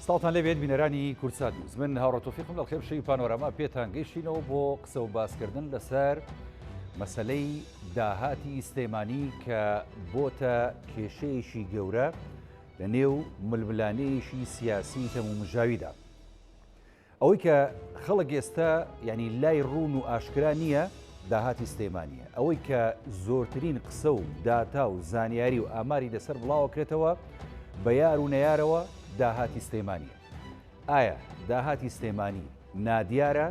سڵاوتان لێبێت بینەرانی کوردسات نیوز من هاوڕێ تۆفیقم لە خێب شەوی پانۆراما پێتان گەیشتینەوە بۆ قسە و باسکردن لەسەر مەسلەی داهاتی سلێمانی کە بۆتە کێشەیەکی گەورە لە نێو ململانێیەکی سیاسی تەمومژاویدا. ئەوەی کە خەڵک ئێستا یانی لای ڕوون و ئاشکرا نییە داهاتی سلێمانییە. ئەوەی کە زۆرترین قسە و داتا و زانیاری و ئاماری لەسەر بڵاوەکرێتەوە بە یار و نەیارەوە داهاتی سلێمانییە. ئایا داهاتی سلێمانی نادیارە،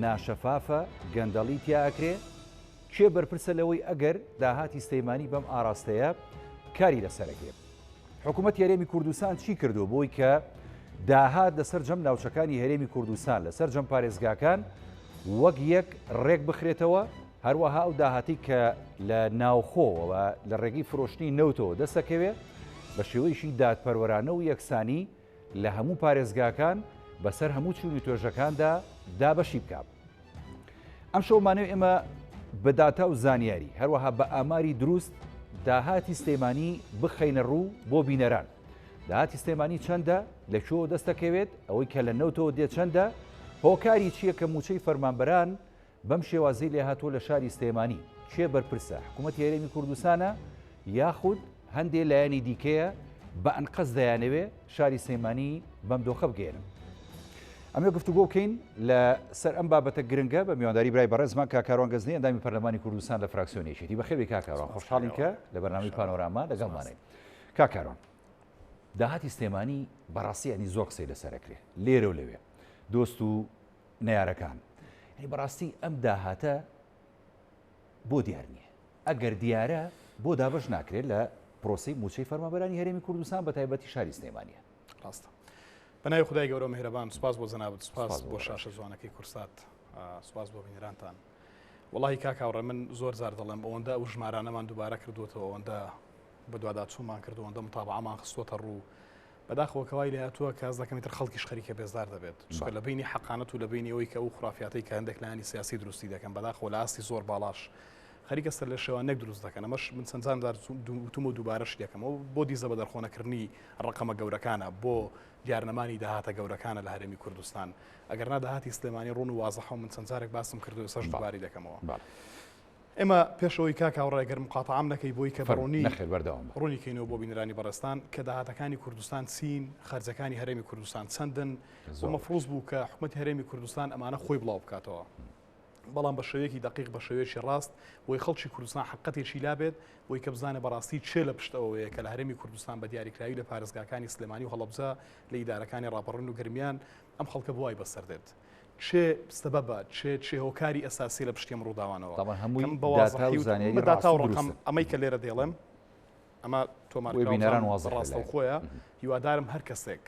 ناشەفافە، گەندەڵی تیا ئەکرێ؟ کێ بەرپرسە لەوەی ئەگەر داهاتی سلێمانی بەم ئاراستەیە کاری لەسەر ئەکرێ؟ حکوومەتی هەرێمی کوردستان چی کردووە بۆی کە داهات لە سەرجەم ناوچەکانی هەرێمی کوردستان لە سەرجەم پارێزگاکان وەک یەک ڕێک بخرێتەوە هەروەها ئەو داهاتی کە لە ناوخۆوە لە ڕێگەی فرۆشتنی نەوتەوە دەستەکەوێ بە شێوەیەکی دادپەروەرانە و یەکسانی لە هەموو پارێزگاکان بەسەر هەموو چوون و توێژەکاندا دابەشی بکات. ئەمشەو مانەوێ ئێمە بە داتا و زانیاری هەروەها بە ئاماری دروست داهاتی سلێمانی بخەینە ڕوو بۆ بینەران. داهاتی سلێمانی چەندە، لە کوێوە دەست دەکەوێت، ئەوەی کە لە نەوتەوە دێت چەندە، هۆکاری چییە کە مووچەی فەرمانبەران بەم شێوازەی لێهاتووە لە شاری سلێمانی، کێ بەرپرسە، حکوومەتی هەرێمی کوردستانە یاخود هەندێ لایەنی دیکەیە بە ئەنقەست دەیانەوێ شاری سلێمانی بەم دۆخە بگەیەنن. ئەمێ گفتوگۆ بکەین لە سەر ئەم بابەتە گرنگە بە میوانداری برای بەڕێزمان کاک کاروان گەزنی ئەندامی پەرلەمانی کوردستان لە فراکسیۆنی یەکێتی. بەخێربێی کاک کاروان، خۆشحاڵین کە لە بەرنامەی پانۆراما لەگەڵمانین. کاک کاروان، داهاتی سلێمانی بەڕاستی یانی زۆر قسەی لەسەر ئەکرێ لێرە و لەوێ، دۆست و نەیارەکان، یانی بەڕاستی ئەم داهاتە بۆ دیار نییە؟ ئەگەر دیارە بۆ دابەش ناکرێت لە پرۆسەی مووچەی فەرمانبەرانی هەرێمی کوردستان بە تایبەتی شاری سلێمانیە؟ ڕاستە. بە ناوی خودای گەورە و میهرەبان سوپاس بۆ جەنابت سوپاس بۆ شاشە جوانەکەی کورسات سوپاس بۆ بینەرانتان. وەڵاهی کاک هاوڕێ من زۆر جار دەڵێم ئەوەندە ئەو ژمارانەمان دووبارە کردووەتەوە ئەوەندە بەدواداچوونمان کردو ئەوەندە متابعەمان خستووەتە ڕوو بەداخەوە کە وای لێهاتووە کە هەست دەکەم ئیتر خەڵکیش خەریکە بێزار دەبێت چونکە لە بینی حەقانەت و لە بینی ئەوەی کە ئەو خرافیاتەی کە هەندێک لایەنی سیاسی دروستی دەکەن بەداخەوە لە ئاستی زۆر باڵاش خەریکە سەر لە شێوانێک دروست دەکەن ئەمەش من چەندان جار وتومە و دووبارەشی دەکەمەوە بۆ دیزە بەدەرخۆنەکردنی ڕەقەمە گەورەکانە بۆ دیارنەمانی داهاتە گەورەکانە لە هەرێمی کوردستان ئەگەر نا داهاتی سلێمانی ڕوون و وازحە و من چەند جارێک باسم کردو ئێستاش دووبارەی دەکەمەوە. ئێمە پێش ئەوەی کاک هاوڕێ گەر مقاتەعەم نەکەی بۆی کە بە ڕوونی نەخێر بەردەوام بە. ڕوونی کەینەوە بۆ بینەرانی بەڕێزتان کە داهاتەکانی کوردستان چین، خەرجەکانی هەرێمی کوردستان چەندن و زۆر. مەفروز بوو کە حکومەتی هەرێمی کوردستان ئەمانە خۆی بڵاو بکاتەوە. بەڵام بە شێوەیەکی دەقیق بە شێوەیەکی ڕاست بۆی خەڵکی کوردستان حەقەتێکی لابێت بۆی کە بزانێت بەڕاستی چێ لە پشت ئەوەیە کە لە هەرێمی کوردستان بە دیاریکراوی لە پارێزگاکانی سلێمانی و هەڵەبجە لە ئیدارەکانی ڕاپەڕین و گەرمیان ئەم خەڵکە بۆ وای بەسەر دێت. چێ سەبەبە چێ چێ هۆکاری ئەساسی لە پشتی ئەم ڕووداوانەوە تاوان هەمووی کەم بە داتا و وازحی زانیاری بە داتا ڕاست و و ڕەقەم دروستن. ئەمەی کە لێرە دەیڵێم ئەمە بۆیە تۆمارکراوە بینەران بزانم وازح لەلایەن. ڕاستەوخۆیە هیوادارم هەر کەسێک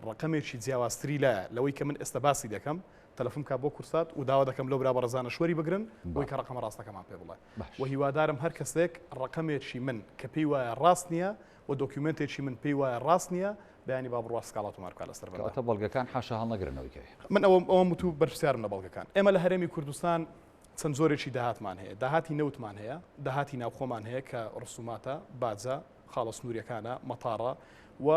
ڕەقەمێکی جیاوازتری لایە لەوەی کە من ئێستا باسی دەکەم تەلەفون بکات بۆ کورسات و داوا دەکەم لەو برا بەڕێزانە شوەری بگرن بۆی کە ڕەقەمە ڕاستەکەمان پێ بڵێ و هیوادارم هەر کەسێک ڕەقەمێکی من کە پێی وایە ڕاست نییە و دۆکیومێنتێکی من پێی وایە ڕاست نییە بەیانی با بڕوا سکاڵا تۆمار بکات لەسەر بەندە. کەواتە بەڵگەکان حاشا هەڵنەگرن ئەوەی کە هەیە. من ئەوەم ئەوەم وت و بەرپرسیارم لە بەڵگەکان. ئێمە لە هەرێمی کوردستان چەند جۆرێکی داهاتمان هەیە. داهاتی نەوتمان هەیە، داهاتی ناوخۆمان هەیە کە ڕسوماتە، باجە، خاڵە سنووریەکانە، مەتاڕە و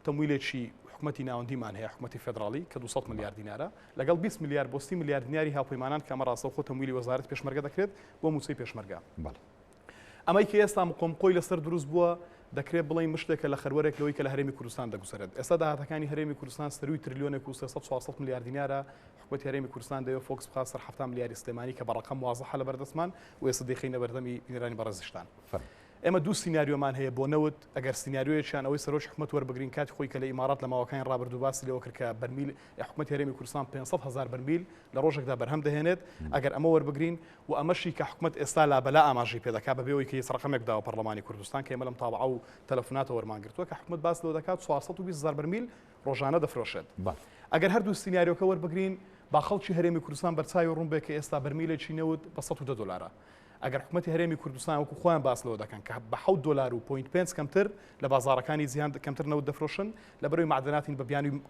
تەمویلێکی حکومەتی ناوەندیمان هەیە، حکومەتی فێدراڵی کە 200 ملیار دینارە، لەگەڵ 20 ملیار بۆ 30 ملیار دیناری هاوپەیمانان کە ئەمە ڕاستەوخۆ تەمویلی وەزارەتی پێشمەرگە دەکرێت بۆ مووچەی پێشمەرگە. ئەمەی کە ئێستا مقۆمقۆی لەسەر دروست بووە، دەکرێت بڵێین مشتێکە لە خەروەرێک لەوەی کە لە هەرێمی کوردستان دەگوزەرێت. ئێستا داهاتەکانی هەرێمی کوردستان سەرووی ترلیۆنێک و 300 400 ملیار دینارە، حکومەتی هەرێمی کوردستان دەیەوێت فۆکس بخات سەر 70 ملیاری سلێمانی کە بە ڕەقەم وازحە لەبەردەستمان و ئێستا دەیخەینە بەردەمی بینەرانی بەڕێزیشتان. ئێمە دوو سیناریۆمان هەیە بۆ نەوت، ئەگەر سیناریۆیەکیان ئەوەی سەرۆکی حکومەت وەربگرین کاتی خۆی کە لە ئیماڕات لە ماوەکانی ڕابردوو باسی لەوە کرد کە بەرمیل حکومەتی هەرێمی کوردستان 500 هەزار بەرمیل لە ڕۆژێکدا بەرهەم دەهێنێت، ئەگەر ئەمە وەربگرین و ئەمەشی کە حکومەت ئێستا لابەلا ئاماژەی پێدەکات بەبێ ئەوەی کە هیچ ڕەقەمێک بداوە پەڕلەمانی کوردستان کە ئێمە لەم تابعە و تەلەفوناتە وەرمان گرتووە کە حکومەت باس لەوە دەکات 420 هەزار بەرمیل ڕۆژانە دەفرۆشێت. ئەگەر هەردوو سیناریۆکە وەربگرین با خەڵکی هەرێمی کوردستان بەرچاوی ڕوون بێت کە ئێستا بەرمیلێکی نەوت بە 110 دۆلارە. ئەگەر حکومەتی هەرێمی کوردستان وەکو خۆیان باس لەوە دەکەن کە بە حەوت دۆلار و point پێنج کەمتر لە بازاڕەکانی جیهان کەمتر نەوت دەفرۆشن، لەبەرئەوەی مەعدەناتین بە بیانووی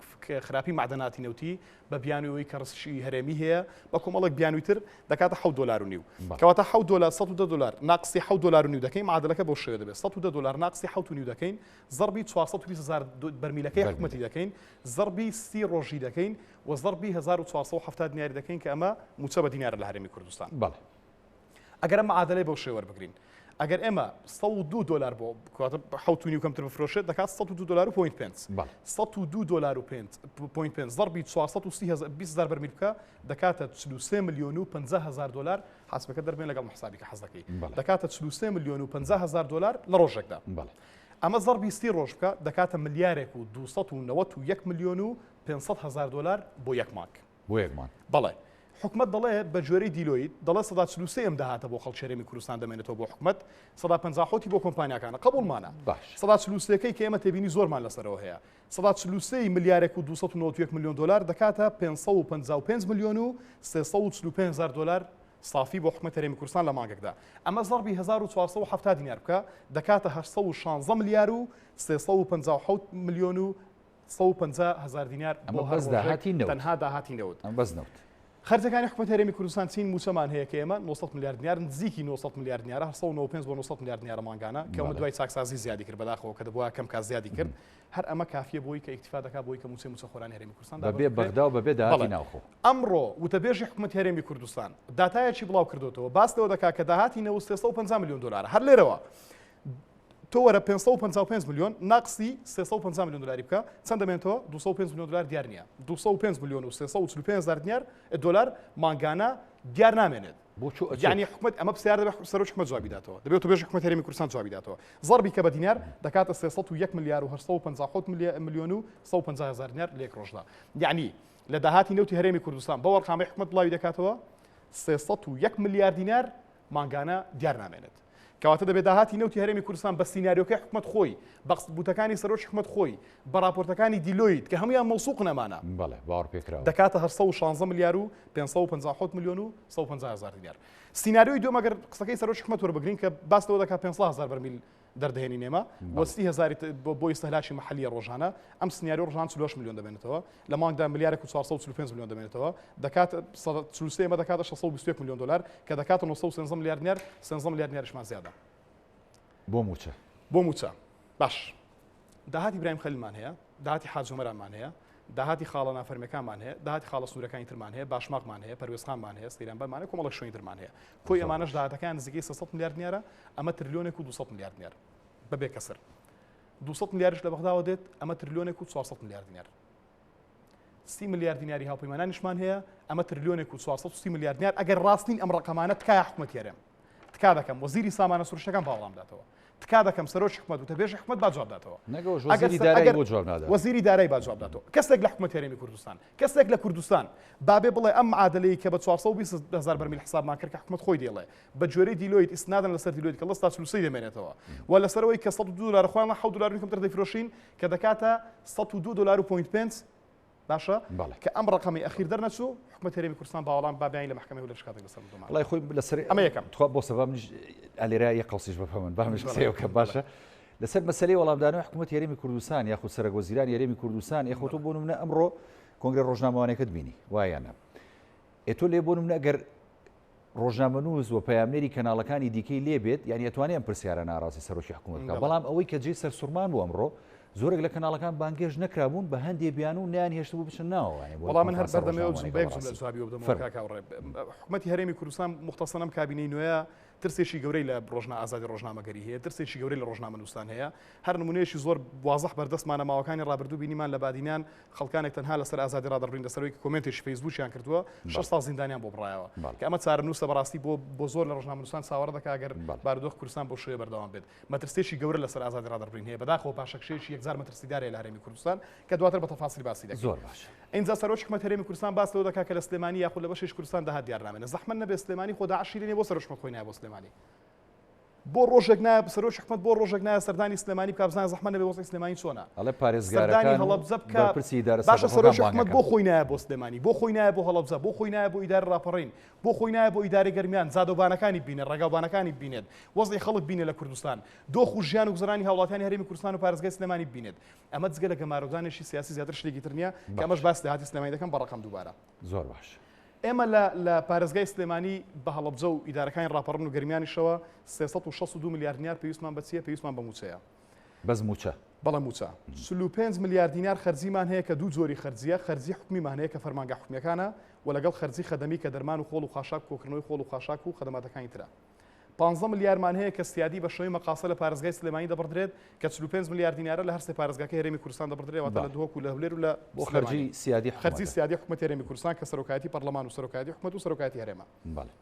خراپی مەعدەناتی نەوتی، بە بیانووی ئەوەی کە ڕسکی هەرێمی هەیە، بە کۆمەڵێک بیانووی تر دەکاتە حەوت دۆلار و نیو. کەواتە حەوت دۆلار 110 دۆلار ناقسی حەوت دۆلار و نیو دەکەین، معادلەکە بەو شێوەیە دەبێت 110 دۆلار ناقسی حەوت و نیو دەکەین، زەڕبی 420 هەزار بەرمیلەکەی حکومەتی دەکەین، زەڕبی 30 ڕۆژی دەکەین و زەڕبی 1470 دیناری دەکەین کە ئەمە مووچە بە دینارە لە هەرێمی کوردستان. بەڵێ. ئەگەر ئەم معادلەی بەو شێوە وەربگرین ئەگەر ئێمە 102 دلار بۆ حوت و نیو کەمتر بفرۆشێت دەکات 102 دلار و point پێنج 102 دلار و point پێنج ضربی 420 هزار بەرمیل بکە دەکاتە 43 میلیۆن و 50 هزار دلار حاسبەکە دەربێن لەگەڵ حسابی کە حەز دەکەی دەکاتە 43 میلیۆن و 50 هزار دلار لە ڕۆژێکدا ئەمە ضربی 30 ڕۆژ بکە دەکاتە ملیارێک و 291 میلیۆن و 500 هزار دلار بۆ یەک مانگ بۆ یەک مانگ. بەڵێ. حکومەت دەڵێ بە گوێرەی دیلۆیت دەڵێ 43% ئەم داهاتە بۆ خەڵکی هەرێمی کوردستان دەمێنێتەوە بۆ حکومەت، 57% ی بۆ کۆمپانیاکانە. قبوڵمانە. باش. 43% کەی کە ئێمە تێبینی زۆرمان لەسەرەوە هەیە. 43% ی ملیارێک و 291 ملیۆن دۆلار دەکاتە 555 ملیۆن و 345 هەزار دۆلار سافی بۆ حکومەت هەرێمی کوردستان لە مانگێکدا. ئەمە زەڕبی 1470 دینار بکە دەکاتە 816 ملیار و 357 ملیۆن و 150 هەزار دینار بۆ هەر ڕۆژێک داهاتی نەوت. تەنها داهاتی نەوت. ئەمە بەس نەوت. خەرجەکانی حکومەتی هەرێمی کوردستان چین؟ مووچەمان هەیە کە ئێمە 900 ملیار دینار نزیکی 900 ملیار دینارە 895 بۆ 900 ملیار دینارە مانگانە کە ئەمە دوای چاکسازی زیادی کرد بەداخەوە کە دەبووە کەم کات زیادی کرد هەر ئەمە کافیە بۆی کە ئیکتیفا دەکات بۆی کە مووچەی مووچەخۆرانی هەرێمی کوردستان بەبێ بەغدا و بەبێ داهاتی ناوخۆ. ئەمڕۆ وتەبێژی حکومەتی هەرێمی کوردستان داتایەکی بڵاو کردۆتەوە باس لەوە دەکات کە داهاتی نەوت 350 ملیۆن دۆلارە هەر لێرەوە تۆ وەرە 555 ملیۆن ناقسی 350 ملیۆن دلاری بکە چەند دەمێنێتەوە 205 ملیۆن دلار دیار نییە 205 ملیۆن و 345 هەزار دینار دلار مانگانە دیار نامێنێت یعنی حکومت ئەمە پرسیار دەبێت سەرۆکی حکومت جوابی داتەوە دەبێت وتەبێژی حکومت هەرێمی کوردستان جوابی داتەوە زەربی کە بە دینار دەکاتە 301 ملیار و 857 ملیۆن و 150 هەزار دینار لە یەک ڕۆژدا یعنی لە داهاتی نەوتی هەرێمی کوردستان بەو ئەرقامەی حکومت بڵاوی دەکاتەوە 301 ملیار دینار مانگانە دیار نامێنێت. کەواتە دەبێت داهاتی نەوتی هەرێمی کوردستان بە سیناریۆکەی حکومەت خۆی، بە وتەکانی سەرۆکی حکومەت خۆی، بە راپۆرتەکانی دیلۆیت کە هەموویان مەوسوقن ئەمانە. بەڵێ، باوەڕپێکراون. دەکاتە 816 ملیار و 557 ملیۆن و 150 هەزار دینار. سیناریۆی دووەم ئەگەر قسەکەی سەرۆکی حکومەت وەربگرین کە باس لەوە دەکات 500 هەزار بەرمیل دەردەهێنین ئێمە و 30 هەزاری بۆ ئیستهلاکی مەحەلیە ڕۆژانە، ئەم سنیاریۆ ڕۆژان 48 ملیۆن دەمێنێتەوە، لە مانگدا ملیارێک و 445 ملیۆن دەمێنێتەوە، دەکات 43 ئێمە دەکاتە 621 ملیۆن دۆلار کە دەکاتە 913 ملیار دینار، 13 ملیار دیناریشمان زیادە. بۆ مووچە. بۆ مووچە. باش. داهاتی برایم خەلیلمان هەیە، داهاتی حاج عومەرانمان هەیە، داهاتی خاڵە نافەرمیەکانمان هەیە، داهاتی خاڵە سنوورەکانی ترمان هەیە، باشماخمان هەیە، پەروێزخانمان هەیە، سەیرانبەرمان هەیە، کۆمەڵێک شوێنی ترمان هەیە. کۆی ئەمانەش داهاتەکەیان نزیکەی 300 ملیار دینارە، ئەمە ترلیۆنێک و 200 ملیار دینار بەبێ کەسر. 200 ملیاریش لە بەغداوە دێت، ئەمە ترلیۆنێک و 400 ملیار دینار. 30 ملیار دیناری هاوپەیمانانیشمان هەیە، ئەمە ترلیۆنێک و 430 ملیار دینار. ئەگەر ڕاست نین ئەم ڕەقەمانە تکایە حکومەتی هەرێم، تکا دەکەم وەزیری سامانە سروشتەکان با وەڵام داتەوە، تکا دەکەم سەرۆکی حکومەت وتەبێژی حکومەت با جواب داتەوە. نەگەوەش وەزیری دارایی بۆ جواب نادات. وەزیری دارایی با جواب داتەوە. کەسێک لە حکومەتی هەرێمی کوردستان، کەسێک لە کوردستان با بێ بڵێ ئەم معادلەی کە بە 420 هەزار بەرمیل حسابمان کرد کە حکومەت خۆی دەیڵێ بە گوێرەی دیلۆیت ئیستنادەن لەسەر دیلۆیت کە لەستا 43 دەمێنێتەوە و لەسەرەوەی کە 102 دلار خۆیان 7 دلار کەمتر دەیفرۆشین کە دەکاتە 102 دلار و point 5 باشە کە ئەم ڕەقەمەی ئەخیر دەرنەچوو حکومەت هەرێمی کوردستان باوەڵام با بیانی لە مەحکەمەی هەولێر شکاتێک لەسەر تۆمار وەڵای خۆی لەسەر ئەمە یەکەم تخوا بۆ سەبا منیش ئەلێرا یەک قەوسیش بپەمن با منیش قسەیە بکەم باشە لەسەر مەسەلەی وەڵامدانەوەی حکوومەتی هەرێمی کوردستان یاخود سەرەک وەزیرانی هەرێمی کوردستان ئێ خۆ تۆ بۆ نمونە ئەمڕۆ کۆنگرە ڕۆژنامەوانەکەت بینی وایە نا ئێ تۆ لێ بۆ نمونە ئەگەر ڕۆژنامەنووس و پەیامنێری کەناڵەکانی دیکەی لێ بێت یانی ئەتوانێ ئەم پرسیارە ناڕازی سەرۆکی حکوومەت بکات بەڵام ئەوەی کە جێی سەرسوڕمان بوو ئەمڕۆ زۆرێک لە کەناڵەکان بانگهێشت نەکرابوون بە هەندێ بیانوو نەیانهێشتبوو بچن ناوەوە یانی بۆ وەڵا من هەر کۆنفرانسە بەردەمەوە ڕۆژنامەوانیەکە بە یەک بەڕاستی جوملە جوابی بدەمەوە فەرموو. کاک هاوڕێ حکومەتی هەرێمی کوردستان موختەسەن ئەم کابینەی نوێیە ترسێکی گەورەی لە ڕۆژنا ئازادی ڕۆژنامەگەری هەیە ترسێکی گەورەی لە ڕۆژنامەنووسان هەیە هەر نمونەیەکی زۆر وازح بەردەستمانە ماوەکانی ڕابردوو بینیمان لە بادینان خەڵکانێک تەنها لەسەر ئازادی ڕادەربڕین لەسەر ئەوەی کە کۆمێنتێکی فەیسبووکیان کردووە شەش ساڵ زیندانیان بۆ بڕایەوە کە ئەمە چارەنووسە بەڕاستی بۆ بۆ زۆر لە ڕۆژنامەنووسان چاوەڕێ دەکات ئەگەر بارودۆخ کوردستان بەو شێوەیە بەردەوام بێت مەترسییەکی گەورە لەسەر ئازادی ڕادەربڕین هەیە بەداخەوە پاشەکشەیەکی یەکجار مەترسیدار هەیە لە هەرێمی کوردستان کە دواتر بە تەفاسیل باسی دەکەین. زۆر باشە. ئینجا سەرۆکی حکومەت هەرێمی کوردستان باس لەوە دەکات کە لە سلێمانی یاخود لە بەشێکی کوردستان داهات دیار نامێنێت زەحمەت نەبێت سلێمانی خۆ داعشی لێ نیە بۆ سەرۆکی حکومەت خۆی نایە بۆ سلێمانی. بۆ ڕۆژێک نایە سەرۆکی حکومەت بۆ ڕۆژێک نایە سەردانی سلێمانی بکا بزانێ زەحمەت نەبێ وەزعی سلێمانی چۆنە؟ ئەڵێ سەردانی پارێزگارەکان و هەڵەبجە بکا بەرپرسی ئیدارە باشە سەربەخۆکان سەرۆکی حکومەت بانگەکەن. بۆ خۆی نایە بۆ سلێمانی بۆ خۆی نایە بۆ هەڵەبجە بۆ خۆی نایە بۆ ئیدارە ڕاپەڕین بۆ خۆی نایە بۆ ئیدارەی گەرمیان جادەوبانەکانی ببینێ ڕێگاوبانەکانی ببینێت وەزعی خەڵک بینێ لە کوردستان دۆخ و ژیان و گوزەرانی هاوڵاتیانی هەرێمی کوردستان و پارێزگای سلێمانی ببینێت ئەمە جگە لە گەمارۆدانێکی سیاسی زیاتر شتێکی تر نییە کە ئەمەش باش. باس داهاتی سلێمانی دەکەم بە ڕەقەم دووبارە. زۆر باش. ئێمە لە لە پارێزگای سلێمانی بە هەڵەبجە و ئیدارەکانی ڕاپەڕن و گەرمیانیشەوە 362 ملیار دینار پێویستمان بە چییە؟ پێویستمان بە مووچەیە. بەس مووچە؟ بەڵێ مووچە. 45 ملیار دینار خەرجیمان هەیە کە دوو جۆری خەرجییە، خەرجی حکومیمان هەیە کە فەرمانگە حکومییەکانە و لەگەڵ خەرجی خەدەمی کە دەرمان و خۆڵ و خاشاک و کۆکردنەوەی خۆڵ و خاشاک و خەدەماتەکانی ترە. پانزە ملیارمان هەیە کە سیادی بە شێوەی مەقاسە لە پارێزگای سلێمانی دەبڕدرێت کە 45 ملیار دینارە لە هەر سێ پارێزگاکەی هەرێمی کوردستان دەبڕدرێت واتە لە دهۆک و لە هەولێر و لە بۆ خەرجی سیادی خەرجی سیادی حکومەتی هەرێمی کوردستان کە سەرۆکایەتی پەرلەمان و سەرۆکایەتی حکومەت و سەرۆکایەتی هەرێمە. بەڵێ.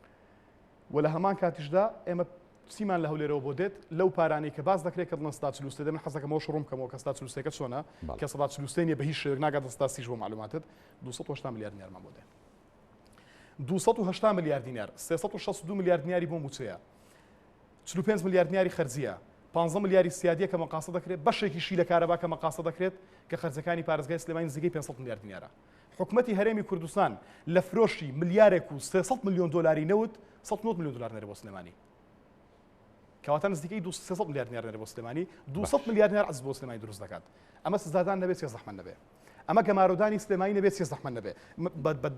و لە هەمان کاتیشدا ئێمە چیمان لە هەولێرەوە بۆ دێت لەو پارانەی کە باس دەکرێت کە دڵن 143 دێت من حەز دەکەم ئەوەش ڕوون بکەمەوە کە 143 کە چۆنە کە 143 نییە بە هیچ شێوەیەک ناگاتە 130 بۆ معلوماتت 280 ملیار دینارمان بۆ دێت. 280 ملیار دینار، 362 ملیار دیناری بۆ مووچەیە، 45 ملیار دیناری خەرجییە، 15 ملیاری سیادییە کە مەقاسە دەکرێت، بەشێکیشی لە کارەبا کە مەقاسە دەکرێت کە خەرجەکانی پارێزگای سلێمانی نزیکەی 500 ملیار دینارە. حکومەتی هەرێمی کوردستان لە فرۆشی ملیارێک و 300 ملیۆن دۆلاری نەوت 190 ملیۆن دۆلار نێرە بۆ سلێمانی. کەواتە نزیکەی 300 ملیار دینار نێرە بۆ سلێمانی، 200 ملیار دینار عەجز بۆ سلێمانی دروست دەکات. ئەمە سزادان نەبێت چێ زەحمەت نەبێ. ئەمە گەمارۆدانی سلێمانی نەبێت چێ زەحمەت نەبێ.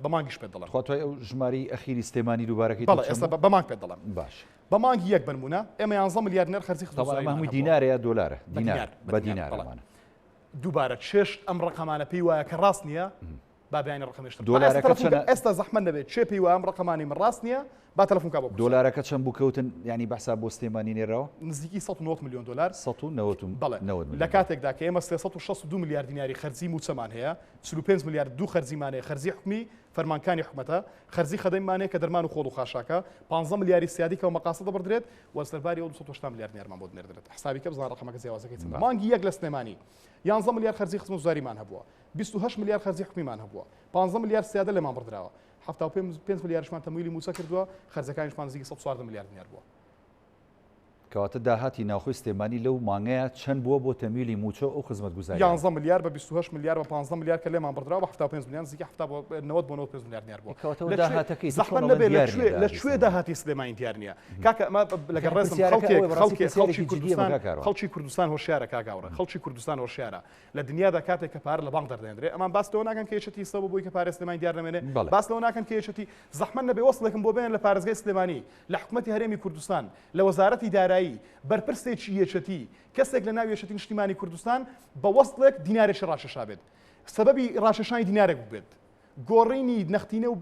بە مانگیش پێت دەڵێم. تخوا توای ئەو ژمارەی ئەخیری سلێمانی دووبارەکەی تۆ بەڵێ ئێستا چەند بوو؟ بە مانگ پێت دەڵێم. باش. بە مانگی یەک بنمونە ئێمە 11 ملیار دینار خەرجی طبعا ئەمە خزمەتگوزاریمان هەمووی هەبووە. دینارە یا دۆلارە؟ بە دینار دینار، بە بە دینار، دینار بەڵێ. ئەمانە. دووبارە چێشت ئەم ڕەقەمانە پێی وایە کە ڕاست نییە با بەیانی ڕەقەم هێشتر دۆلارەکە چەنە؟ ئێستا زەحمەت نەبێت چێ پێی وایە ئەم ڕەقەمانەی من ڕاست نییە با تەلەفۆن کا بۆ کوردستان. دۆلارەکە چەند بوو کەوتن یانی بەحساب بۆ سلێمانی نێراوە؟ نزیکی 190 ملیۆن دۆلار. 190 بەڵێ ملیۆن لە دۆلار. کاتێکدا کە ئێمە 362 ملیار دیناری خەرجی مووچەمان هەیە، 45 ملیار دوو خەرجیمان هەیە، خەرجی حکومی فەرمانکانی حکومەتە، خەرجی خەدەمیمان هەیە کە دەرمان و خۆڵ و خاشاکە، 15 ملیاری سیادی کە بە مەقاسە دەبڕدرێت و سەرباری ئەو 280 ملیار دینارمان بۆ دەنێردرێت. حسابی کە بزانە ڕەقەمەکە جیاوازەکەی چەندە. مانگی یەک لە سلێمانی 11 ملیار خەرجی خزمەتگوزاریمان هەبووە. 28 ملیار خەرجی حکومیمان هەبووە، 15 ملیار سیادە لێمان بڕدراوە، 75 ملیارشمان تەمویلی مووچە کردووە، خەرجەکانیشمان نزیکی 114 ملیار دینار بووە. کەواتە داهاتی ناوخۆی سلێمانی لەو مانگەیە چەند بووە بۆ تەمویلی مووچە و ئەو خزمەتگوزاریانە؟ 11 ملیار بە 28 ملیار بە 15 ملیار کە لێمان بڕدراوە بە 75 ملیار نزیکی 70 بۆ 90 بۆ 95 ملیار دینار بووە. کەواتە ئەو لە کوێ داهاتەکەی تر زەحمەت چۆن ئەڵێن نەبێ لە دیار کوێ نییە لە داهاتی کوێ سلێمانی؟ داهاتی سلێمانی دیار نییە؟ کاکە ئەمە لەگەڵ یانی ڕێزم پرسیارەکە خەڵکێک ئەوەیە بەڕاستی خەڵکێک خەڵکی پرسیارێکی جدییە کوردستان کاک کاروان. خەڵکی کوردستان هۆشیارە کاک هاوڕێ خەڵکی کوردستان هۆشیارە لە دنیادا کاتێک کە پارە لە بانق دەردەهێندرێ ئەمان باس لەوە ناکەن کە یەکێتی سەبەب بۆی کە پارەی سلێمانی دیار نەمێنێ بەڵێ. باس لەوە ناکەن کە یەکێتی زەحمەت نەبێ وەسڵێکم بۆ بێنن لە پارێزگای سلێمانی لە حکومەتی هەرێمی کوردستان لە وەزارەتی دارایی بەرپرسێکی یەکێتی کەسێک لە ناو یەکێتی نیشتیمانی کوردستان بە وەسڵێک دینارێکی ڕاکێشابێت سەبەبی ڕاکێشانی دینارێک بووبێت گۆڕینی نەختینە و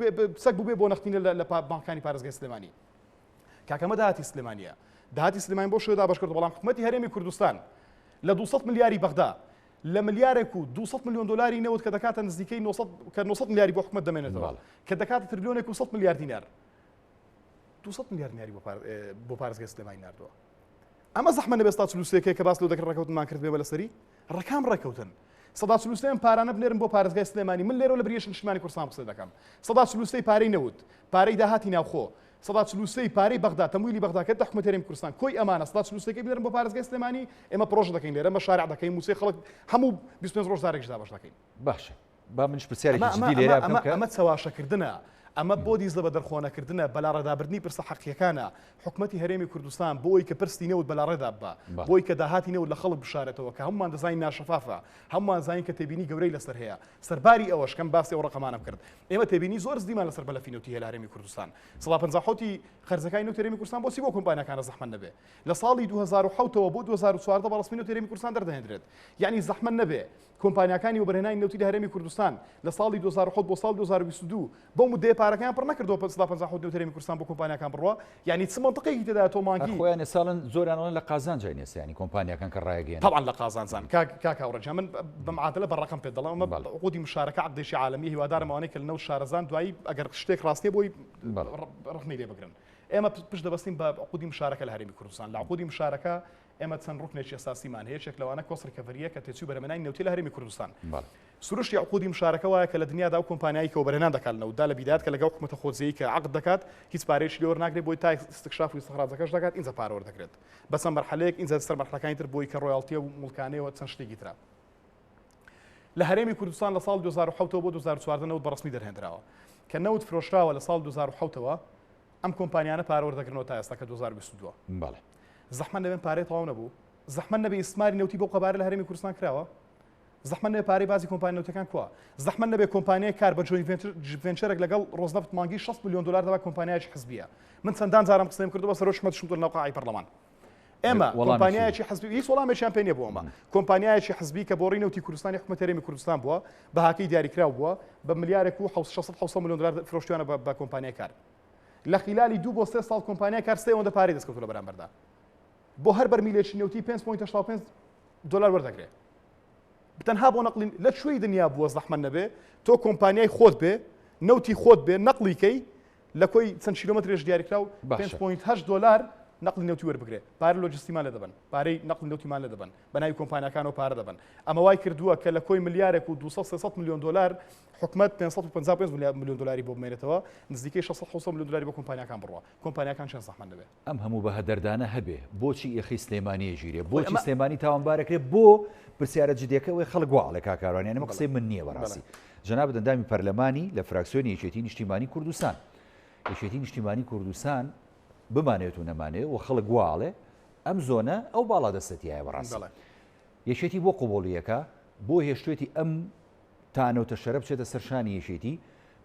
چەک بووبێ بۆ نەختینە لە بانکانی پارێزگای سلێمانی کاکە ئەمە داهاتی سلێمانیە داهاتی سلێمانی بۆ شێوە دابەش کردو بەڵام حکومەتی هەرێمی کوردستان لە 200 ملیاری بەغدا لە ملیارێک و 200 ملیۆن دۆلاری نەوت کە دەکاتە نزیکەی 900 کە 900 ملیاری بۆ حکومەت دەمێنێتەوە کە دەکاتە ترلیۆنێک و 100 ملیار دینار 200 ملیار دیناری بۆ پارێزگای سلێمانی ناردووە ئەمە زەحمە نەبێ ستا 43 کە باس لەو دەکرد ڕێکەوتنمان کرد بێ بە لەسەری ڕەکام ڕێکەوتن 143 ئەم پارانە بنێرن بۆ پارێزگای سلێمانی من لێرەوە لە بریەش نیشتمانی کوردستان قسە دەکەم 143 پارەی نەوت پارەی داهاتی ناوخۆ 143 پارەی بەغدا تەمویلی بەغدا کە حکومەت هەرێمی کوردستان کۆی ئەمانە 143 بنێرن بۆ پارێزگای سلێمانی ئێمە پرۆژە دەکەین لێرە مەشارع دەکەین مووچەی خەڵک هەموو 25 ڕۆژ جارێکش دابەش دەکەین باشە با منیش پرسیارێکی جدی لێرە بکەم کە ئەمە چەواشەکردنە ئەمە بۆ دیزە بە دەرخۆنەکردنە بەلاڕێدابردنی پرسە حەقیەکانە حکومەتی هەرێمی کوردستان بۆی کە پرسی نەوت بەلاڕێدا ببا بۆی کە داهاتی نەوت لە خەڵک بشارێتەوە کە هەمومان دەزانین ناشەفافە هەمومان زانین کە تێبینی گەورەی لەسەر هەیە سەرباری ئەوەش کەم باسی ئەو ڕقەمانم کرد ئێمە تێبینی زۆر زدیمان لەسەر مەلەفی نەوتی هەیە لە هەرێمی کوردستان 57 خەرجەکانی نەوتی هەرێمی کوردستان بۆچی بۆ کۆمپانیاکانە زەحمەت نەبێ لە ساڵی 2007ەوە بۆ 2014 بە ڕەسمی نەوتی هەرێمی کوردستان دەردەهێنرێت یعنی زەحمەت نەبێ کۆمپانیاکانی وەبەرهێنانی نەوتی لە هەرێمی کوردستان لە ساڵی 2007 بۆ ساڵی 2022 بەو مدەیە پارەکەیان پڕ نەکردەوە 57 نەوتی هەرێمی کوردستان بۆ کۆمپانیاکان بڕوا یعنی چ مەنتقێکی تێدایە تۆ مانگی خۆیان ساڵن زۆریان ئەڵێن لە قازانجاین ئێستا یعنی کۆمپانیاکان کە ڕایگەیەنن طبعا لە قازانجان کاک کاک هاوڕێ جان من بە معادلە بە ڕەقەم پێت دەڵێم ئەمە عقودی مشارەکە عقدێکی عالەمیە هیوادارم ئەوانەی کە لە نەوت شارەزان دوایی ئەگەر شتێک ڕاست نییە بۆی ڕەخنەی لێ بگرن ئێمە پشت دەبەستین بە عقودی مشارەکە لە هەرێمی کوردستان لە عقودی مشارەکە. ئێمە چەند ڕوکنێکی ئەساسیمان هەیە، یەکێک لەوانە cost recovery یە کە تێچووی بەرهەمهێنانی نەوتی لە هەرێمی کوردستان. سروشتی عقودی مشارەکە وایە کە لە دنیادا ئەو کۆمپانیایەی کە وەبەرهێنان دەکات لە نەوتدا لە بیدایەت کە لەگەڵ حکومەتە خۆجێیی کە عەقد دەکات هیچ پارەیەکی لێ وەرناگرێت بۆی تا ئیستکشاف و ئیستخراجەکەش دەکات ئینجا پارە وەردەگرێت بە چەند مەرحەلەیەک ئینجا سەر مەرحەلەکانی تر بۆی کە ڕۆیاڵتیە و موڵکانەیەوە چەند شتێکی ترە. لە هەرێمی کوردستان لە ساڵی 2007 ەوە بۆ 2014 نەوت بە ڕەسمی دەرهێندراوە کە نەوت فرۆشراوە لە ساڵی 2007 ەوە ئەم کۆمپانیانە پارە وەردەگرنەوە تا ئێستا کە 2022. بەڵێ. زەحمەت نەبێن پارەی تەواو نەبوو؟ زەحمەت نەبێ ئیستماری نەوتی بەو قەبارە لە هەرێمی کوردستان کراوە؟ زەحمەت نەبێ پارەی بازی کۆمپانیا نەوتەکان کوا؟ زەحمەت نەبێ کۆمپانیای کار بە joint venture ێک لەگەڵ ڕۆزنەفت مانگی 60 ملیۆن دلار دەبا کۆمپانیایەکی حزبیە. من چەندان جارم قسەیم کردو بە سەرۆکی حکومەتیشم وتووە لەناو قاعەی پەرلەمان. ئێمە کۆمپانیایەکی حزبی هیچ وەڵامێکیان پێ نییە بۆ ئەمە. کۆمپانیایەکی حزبی کە بۆڕی نەوتی کوردستانی حکومەت هەرێمی کوردستان بووە، بەهاکەی دیاریکراو بووە، بە ملیارێک و 600 ملیۆن دلار فرۆشتویانە بە کۆمپانیای کار. لە خیلالی دوو بۆ سێ ساڵ کۆمپانیای کار سێ ئەوەندە پارەی دەستکەوتووە لە بەرامبەردا. بۆ هەر بەرمیلێکی نەوتی 5.85 دلار وەردەگرێ. تەنها بۆ نەقلی لە کوێی دنیا بووە زەحمەت نەبێ تۆ کۆمپانیای خۆت بێ نەوتی خۆت بێ نەقلی کەی لە کۆی چەند کیلۆمەترێش دیاریکراو 5.8 دلار نەقلی نەوتی وەربگرێ پارە لۆجستیمان لێ دەبەن پارەی نەقلی نەوتیمان لێ دەبەن بە ناوی کۆمپانیاکانەوە پارە دەبەن ئەمە وای کردووە کە لە کۆی ملیارێک و 200 300 میلیۆن دلار حکومت 555 میلیۆن دلاری بۆ بمێنێتەوە نزیکەی 600 میلیۆن دلاری بۆ کۆمپانیاکان بڕوا کۆمپانیاکان چەند زەحمەت نەبێ ئەم هەموو بەهەدەردانە هەبێ بۆچی ئێخەی سلێمانی ئەگیرێ بۆچی سلێمانی تاوانبارەکرێ بۆ پرسیارە جدیەکە ئەوەی خەڵک وا ئەڵێ کاک کاروان یانی ئەمە قسەی من نییە بەڕاستی جەنابت ئەندامی پەرلەمانی لە فراکسیۆنی یەکێتی نیشتیمانی کوردستان یەکێتی نیشتیمانی کوردستان بمانێت و نەمانێ و خەڵک وا ئەڵێ ئەم زۆنە ئەو باڵا دەستەتیایە بەڕاستی یەکێتی بۆ قوبوڵیەکە بۆ هێشتێتی ئەم تانە و تەشەرە بچێتە سەر شانی یەکێتی،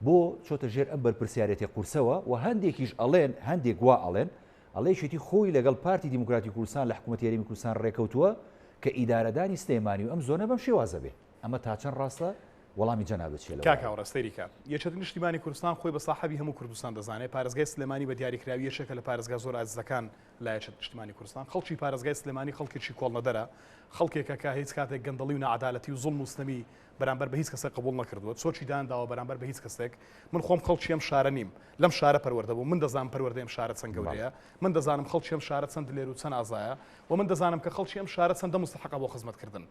بۆ چۆتە ژێر ئەم بەرپرسیارێتیە قورسەوە و هەندێکیش ئەڵێن، هەندێک وا ئەڵێن، ئەڵێ یەکێتی خۆی لەگەڵ پارتی دیموکراتی کوردستان لە حکوومەتی هەرێمی کوردستان ڕێکەوتووە کە ئیدارەدانی سلێمانی و ئەم زۆنە بەم شێوازە بێ. ئەمە تا چەند ڕاستە؟ وەڵامی جەنابت چیە لەوە؟ کاک هاوڕێ سەیری کە، یەکێتی نیشتیمانی کوردستان خۆی بە ساحەبی هەموو کوردستان دەزانێ، پارێزگای سلێمانی بە دیاریکراوی یەکێکە لە پارێزگا زۆر ئازیزەکان لە یەکێتی نیشتیمانی کوردستان، خەڵکی پارێزگای سلێمانی خەڵکێکی کۆڵنەدەرە، خەڵکێکە کە هیچ کاتێک گەندەڵی و ناعەدالەتی و زوڵم و ستەمی بەرامبەر بە هیچ کەسێک قبوڵ نەکردووە، چۆکی دانەداوە بەرامبەر بە هیچ کەسێک، من خۆم خەڵکی ئەم شارە نیم، لەم شارە پەروەردە بووم، من دەزانم پەروەردەی ئەم شارە چەند گەورەیە، من دەزانم خەڵکی ئەم شارە چەند دلێر و چەند ئازایە و من دەزانم کە خەڵکی ئەم شارە چەندە موستەحەقە بۆ خزمەتکردن.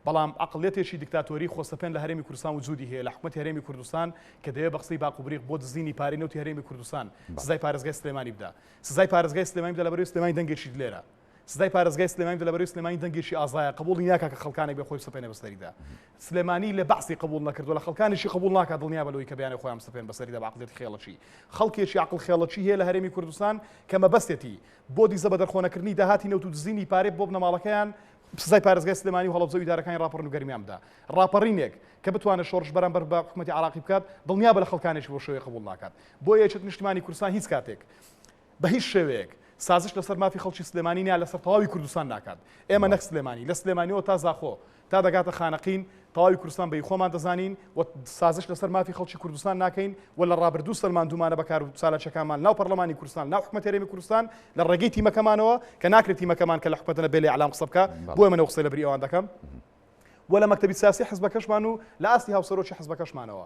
بەڵام عەقڵیەتێکی دیکتاتۆری خۆسەپێن لە هەرێمی کوردستان وجودی هەیە لە حکومەتی هەرێمی کوردستان کە دەیەوێت بە قسەی باق و بریق بۆ دزینی پارەی نەوتی هەرێمی کوردستان سزای پارێزگای سلێمانی بدا. سزای پارێزگای سلێمانی بدە لەبەرئەوەی سلێمانی دەنگێکی دلێرە. سزای پارێزگای سلێمانی بدە لەبەرئەوەی سلێمانی دەنگێکی ئازایە قبوڵی ناکا کە خەڵکانێک بێ خۆی بسەپێنێ بەسەریدا. سلێمانی لە بەعسی قبوڵ نەکردووە لە خەڵکانیشی قبوڵ ناکا دڵنیابە لەوەی کە بیانێ خۆیان بسەپێن بەسەریدا بە عەقڵیەتی خێڵەکی. خەڵکێکی عەقڵ خێڵەکی هەیە لە هەرێمی کوردستان کە مەبەستێتی بۆ دیزە بەدەرخۆنەکردنی داهاتی نەوت و دزینی پارەی بۆ بنەماڵەکەیان سزای پارێزگای سلێمانی و هەڵەبجە و ئیدارەکانی ڕاپەڕین و گەرمیان بدا. ڕاپەڕینێک کە بتوانێت شۆڕش بەرامبەر بە حکومەتی عێراقی بکات دڵنیابە لە خەڵکانێکی بەو شێوەیە قبوڵ ناکات. بۆیە یەکێتی نیشتیمانی کوردستان هیچ کاتێک بە هیچ شێوەیەک سازش لەسەر مافی خەڵکی سلێمانی نا لەسەر تەواوی کوردستان ناکات. ئێمە نەک سلێمانی، لە سلێمانیەوە تا زاخۆ، تا دەگاتە خانەقین، تەواوی کوردستان بە ی خۆمان دەزانین و سازش لەسەر مافی خەڵکی کوردستان ناکەین و لە ڕابردوو سەلماندوومانە بە کار و چالاکیەکانمان ناو پەرلەمانی کوردستان، ناو حکومەتی هەرێمی کوردستان لە ڕێگەی تیمەکەمانەوە کە ناکرێت تیمەکەمان کە لە حکومەتە نەبێ لە ئیعلام قسە بکا، بۆیە من ئەو قسەی لە بری ئەوان دەکەم و لە مەکتەبی سیاسی حزبەکەشمان و لە ئاستی هاوسەرۆکی حزبەکەشمانەوە.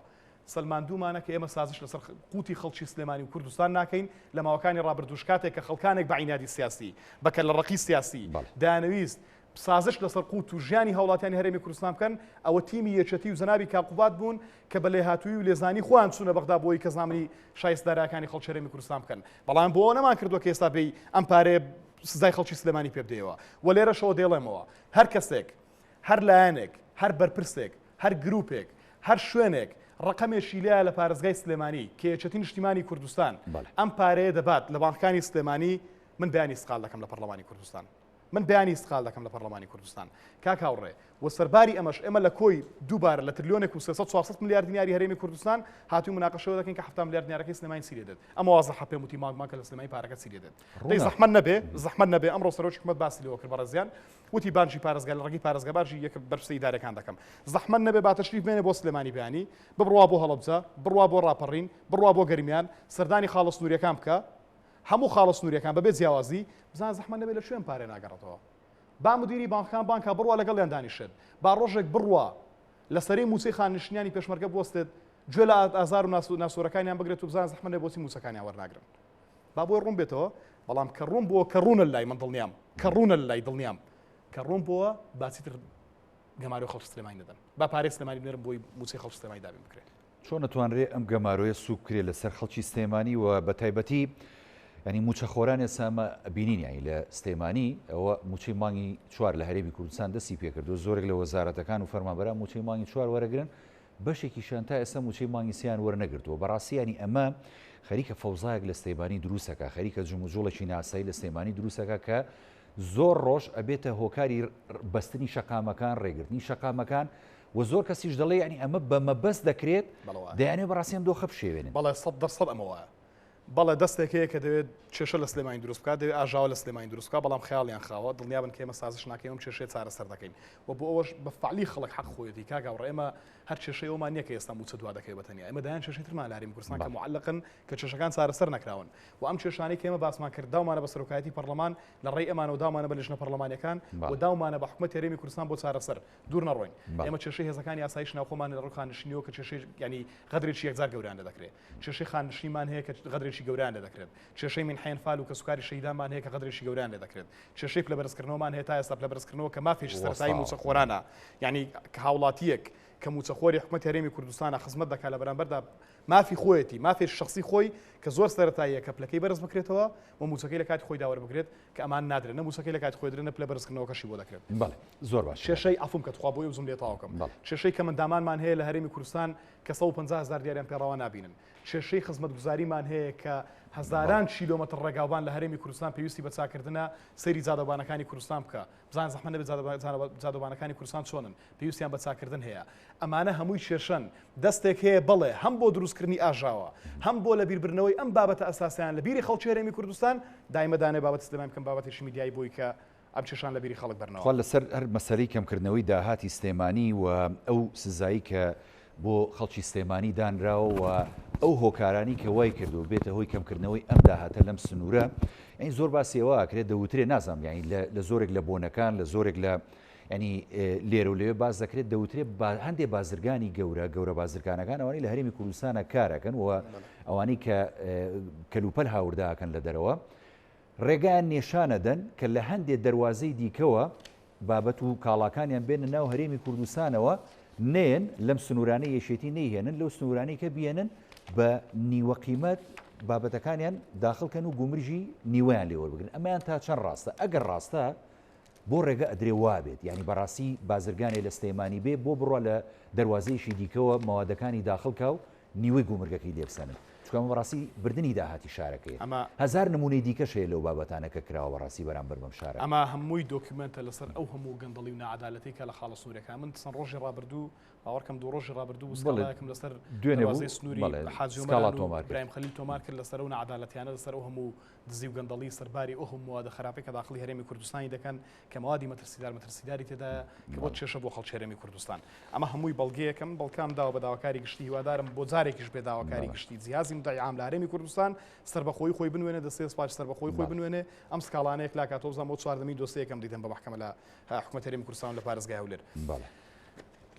سەلماندوومانە کە ئێمە سازش لەسەر قوتی خەڵکی سلێمانی و کوردستان ناکەین، لە ماوەکانی ڕابردووش کاتێک کە خەڵکانێک بە عینادی سیاسی، بە کەللەڕەقی سیاسی دەیانەویست سازش لەسەر قوت و ژیانی هاوڵاتیانی هەرێمی کوردستان بکەن، ئەوە تیمی یەکێتی و جەنابی کاک قوباد بوون کە بە لێهاتوویی و لێزانی خۆیان چوونە بەغدا بۆ ئەوەی کە زامنی شایستە دارایەکانی خەڵکی هەرێمی کوردستان بکەن، بەڵام بۆ ئەوە نەمانکردووە کە ئێستا بێی ئەم پارەیە سزای خەڵکی سلێمانی پێ بدەیەوە و لێرەشەوە دەیڵێمەوە هەر کەسێک هەر لایەنێک، هەر بەرپرسێک، هەر گروپێک، هەر شوێنێک ڕەقەمێکی لایە لە پارێزگای سلێمانی کە یەکێتی نیشتیمانی کوردستان ئەم پارەیە دەبات لە بانقەکانی سلێمانی، من بەیانی ئیستقال دەکەم لە پەڕلەمانی کوردستان. من بەیانی ئیستقال دەکەم لە پەڕلەمانی کوردستان. کاک هاوڕێ، و سەرباری ئەمەش ئێمە لە کۆی دووبارە لە ترلیۆنێک و 300 400 ملیار دیناری هەرێمی کوردستان هاتووین مناقەشەوە دەکەین کە 70 ملیار دینارەکەی سلێمانی چی لێ دێت. ئەمە وازحە پێم وتی مانگ مانگە لە سلێمانی پارەکە چی لێ دێت. دەی زەحمەت نەبێ، زەحمەت نەبێ ئەمڕۆ سەرۆکی حکومەت باسی لەوە کرد بەڕێزیان وتی بانگی پارێزگا لە ڕێگەی پارێزگا بانگی یەک بەرپرسە ئیدارەکان دەکەم. زەحمەت نەبێ با تەشریف بێنێ بۆ سلێمانی بەیانی، ببڕوا بۆ هەڵەبجە، بڕوا بۆ ڕاپەڕین، بڕوا بۆ گەرمیان، سەردانی خاڵە سنوورییەکان بکە، هەموو خاڵە سنوورییەکان بەبێ جیاوازی، بزانە زەحمەت نەبێ لە کوێ ئەم پارەیە ناگەڕێتەوە. با مدیری بانقەکان بانگ کا بڕوا لەگەڵیان دانیشێت. با ڕۆژێک بڕوا لە سەرەی مووچەی خانەنشینیانی پێشمەرگە بوەستێت، گوێ لە ئازار و ناسۆرەکانیان بگرێت و بزانە زەحمەت نەبێ بۆچی مووچەکانیان وەرناگرن. با بۆی ڕوون بێتەوە، بەڵام کە ڕوون بووە کە ڕوونە لای من دڵنیام. کە ڕوونە لە لای دڵنیام کە ڕوون بۆوە با چیتر گەمارۆی خەڵکی سلێمانی نەدەن با پارەی سلێمانی بنێرن بۆی مووچەی خەڵکی سلێمانی دابین بکرێت. چۆن ئەتوانرێ ئەم گەمارۆیە سوک بکرێ لەسەر خەڵکی سلێمانی و بە تایبەتی ینی موچەخۆران ئێستا ئەمە بینین یانی لە سلێمانی ئەوە موچەی مانگی چوار لە هەرێمی کوردستان دەستی پێکردو زۆرێک لە وەزارەتەکان و فەرمانبەران موچەی مانگی چوار وەرەگرن بەشێکیشیان تا ئێستا موچەی مانگی سیان وەرنەگرتووە بەڕاستی ینی ئەمە خەریکە فەوزایەک لە سلێمانی دروستەکە خەریکە جموجوڵێکی ناسایی لە سلێمانی دروستەکە کە زۆر ڕۆژ ئەبێتە هۆکاری بەستنی شەقامەکان ڕێگرتنی شەقامەکان و زۆر کەسیش دەڵێ یعنی ئەمە بە مەبەست دەکرێت دەیانێ بەڕاستی ئەم دۆخە بشێوێنن. بەڵێ 100% ئەمە وایە. بەڵێ دەستێک هەیە کە دەوێت کێشە لە سلێمانی دروست بکات، دەوێت ئاژاوە لە سلێمانی دروست بکات، بەڵام خەیاڵیان خاوە، دڵنیابن کە ئێمە سازش ناکەین ئەم کێشەیە چارەسەر دەکەین و بۆ ئەوەش بە فەعلی خەڵک حەق خۆیەتی کاک هاوڕێ ئێمە هەر کێشەی ئەومان نییە کە ئێستا مووچە دوا دەکەوێت بە تەنیا ئێمە دەیان کێشەی ترمان لە هەرێمی کوردستان کە موعەلەقن کە کێشەکان چارەسەر نەکراون و ئەم کێشانەی کە ئێمە باسمان کرد داومانە بە سەرۆکایەتی پەڕلەمان لە ڕێی ئەمانەوە داومانە بە لیژنە پەڕلەمانیەکان و داومانە بە حکومەتی هەرێمی کوردستان بۆ چارەسەر دوور نەڕۆین ئێمە کێشەی هێزەکانی ئاسایش ناوخۆمان لە ڕووی خانەنشینیەوە کە کێشەی ینی غەدرێکی یەکجار گەوریان لێ دەکرێت کێشەی خانەنشینمان هەیە کە غەدرێکی گەوریان لێ دەکرێت کێشەی مینحەی ئەنفال و کەسوکاری شەهیدانمان هەیە کە غەدرێکی گەوریان لێ دەکرێت کێشەی پلەبەرزکردنەوەمان هەیە تا ئێستا پلەبەرزکردنەوە کە مافێکی سەرەتایی مووچەخۆرانە یعنی هاوڵاتیەک کە مووچەخۆری حکومەتی هەرێمی کوردستانە خزمەت دەکات لە بەرامبەردا مافی خۆیەتی، مافێکی شەخسی خۆی کە زۆر سەرەتاییە کە پلەکەی بەرز بکرێتەوە و مووچەکەی لە کاتی خۆیدا وەربگرێت کە ئەمان نادرێت نە مووچەکەی لە کاتی خۆی دەدرێت نە پلە بەرزکردنەوەکەشی بۆ دەکرێت. بەڵێ زۆر باشە. کێشەی عەفوم کە تخوا بۆ ئەو جوملەیە تەواو کەم. بەڵێ. کێشەی کەمەندامانمان هەیە لە هەرێمی کوردستان کە 150 هەزار دیاریان پێ ڕەوا نابینن. کێشەی خزمەتگوزاریمان هەیە کە هەزاران کیلۆمەتر ڕێگاوبان لە هەرێمی کوردستان پێویستی بە چاککردنە، سەیری جادەوبانەکانی کوردستان بکە. بزانە زەحمەت نەبێت جادەوبانەکانی کوردستان چۆنن، پێویستیان بە چاککردن هەیە. ئەمانە هەمووی کێشەن. دەستێک هەیە بەڵێ هەم بۆ دروستکردنی ئاژاوە، هەم بۆ لەبیربردنەوەی ئەم بابەتە ئەساسیان لە بیری خەڵکی هەرێمی کوردستان، دایمە دانێ بابەتی سلێمانی بکەم بابەتێکی میدیایی بۆی کە ئەم کێشان لە بیری خەڵک بەرنەوە. تخوا لەسەر هەر مەسەلەی کەمکردنەوەی داهاتی سلێمانی و ئەو سزایی کە بۆ خەڵکی سلێمانی دانراوە و ئەو هۆکارانی کە وای کردووە بێتە هۆی کەمکردنەوەی ئەم داهاتە لەم سنوورە یانی زۆر باسی ئەوە ئەکرێت دەوترێ نازانم یانی لە زۆرێک لە بۆنەکان لە زۆرێک لە ینی لێرە و لەوێ باس دەکرێت دەوترێت هەندێ بازرگانی گەورە گەورە بازرگانەکان ئەوانەی لە هەرێمی کوردستانە کارەکەن و ئەوانەی کە کەلوپەل هاورداکەن لە دەرەوە ڕێگایان نێشانەدەن کە لە هەندێ دەروازەی دیکەوە بابەت و کاڵاکانیان بێنە ناو هەرێمی کوردستانەوە نەیەن لەم سنوورانەی یەکێتی نەیهێنن لەو سنوورانەی کە بیێنن بە نیوە قیمەت بابەتەکانیان داخل کەن و گومرگی نیوەیان لێ وەربگرن ئەمەیان تا چەند ڕاستە ئەگەر ڕاستە بۆ ڕێگە ئەدرێ وابێت یانی بەڕاستی بازرگانێ لە سلێمانی بێ بۆ بڕوا لە دەروازەیەکی دیکەوە مەوادەکانی داخل کا و نیوەی گومرگەکەی لێ بسەنن چونکە ئەمە بەڕاستی بردنی داهاتی شارەکەیە ئەمە هەزار نمونەی دیکەش هەیە لەو بابەتانە کە کراوە بەڕاستی بەرامبەر بەم شارە. ئەمە هەمووی دۆکیومێنتە لەسەر ئەو هەموو گەندەڵی و ناعەدالەتەی کە لە خاڵە سنووریەکان من چەند ڕۆژی ڕابردوو باوەڕکەم دوو ڕۆژی ڕابردوو بوو بەڵێ سکاڵایەکم لەسەر دوێنێ بوو دەروازەی سنووری بەڵێ حاجی سکاڵا ئۆمەران و تۆمار کرد. برایم خەلیل تۆمار کرد لەسەر ئەو ناعەدالەتیانە لەسەر ئەو هەموو دزی و گەندەڵی سەرباری ئەو هەموو موادە خراپەی کە داخڵی هەرێمی کوردستانی دەکەن کە مەوادی مەترسیدار مەترسیداری تێدایە کە بۆ کێشە بۆ خەڵکی هەرێمی کوردستان ئەمە هەمووی بەڵگەیەکە من بەڵکام داوە بە داواکاری گشتی هیوادارم بۆ جارێکیش بێ داواکاری گشتی جیهازی مدعی عام لە هەرێمی کوردستان سەربەخۆی خۆی بنوێنێ دەستەی سپاش سەربەخۆی خۆی بنوێنێ ئەم سکاڵانەیەک لاکاتەوە بزانم بۆ چواردەمین دۆسیەکەم دیدەم بە مەحکەمە لە حکومەت هەرێمی کوردستان لە پارێزگای هەولێر.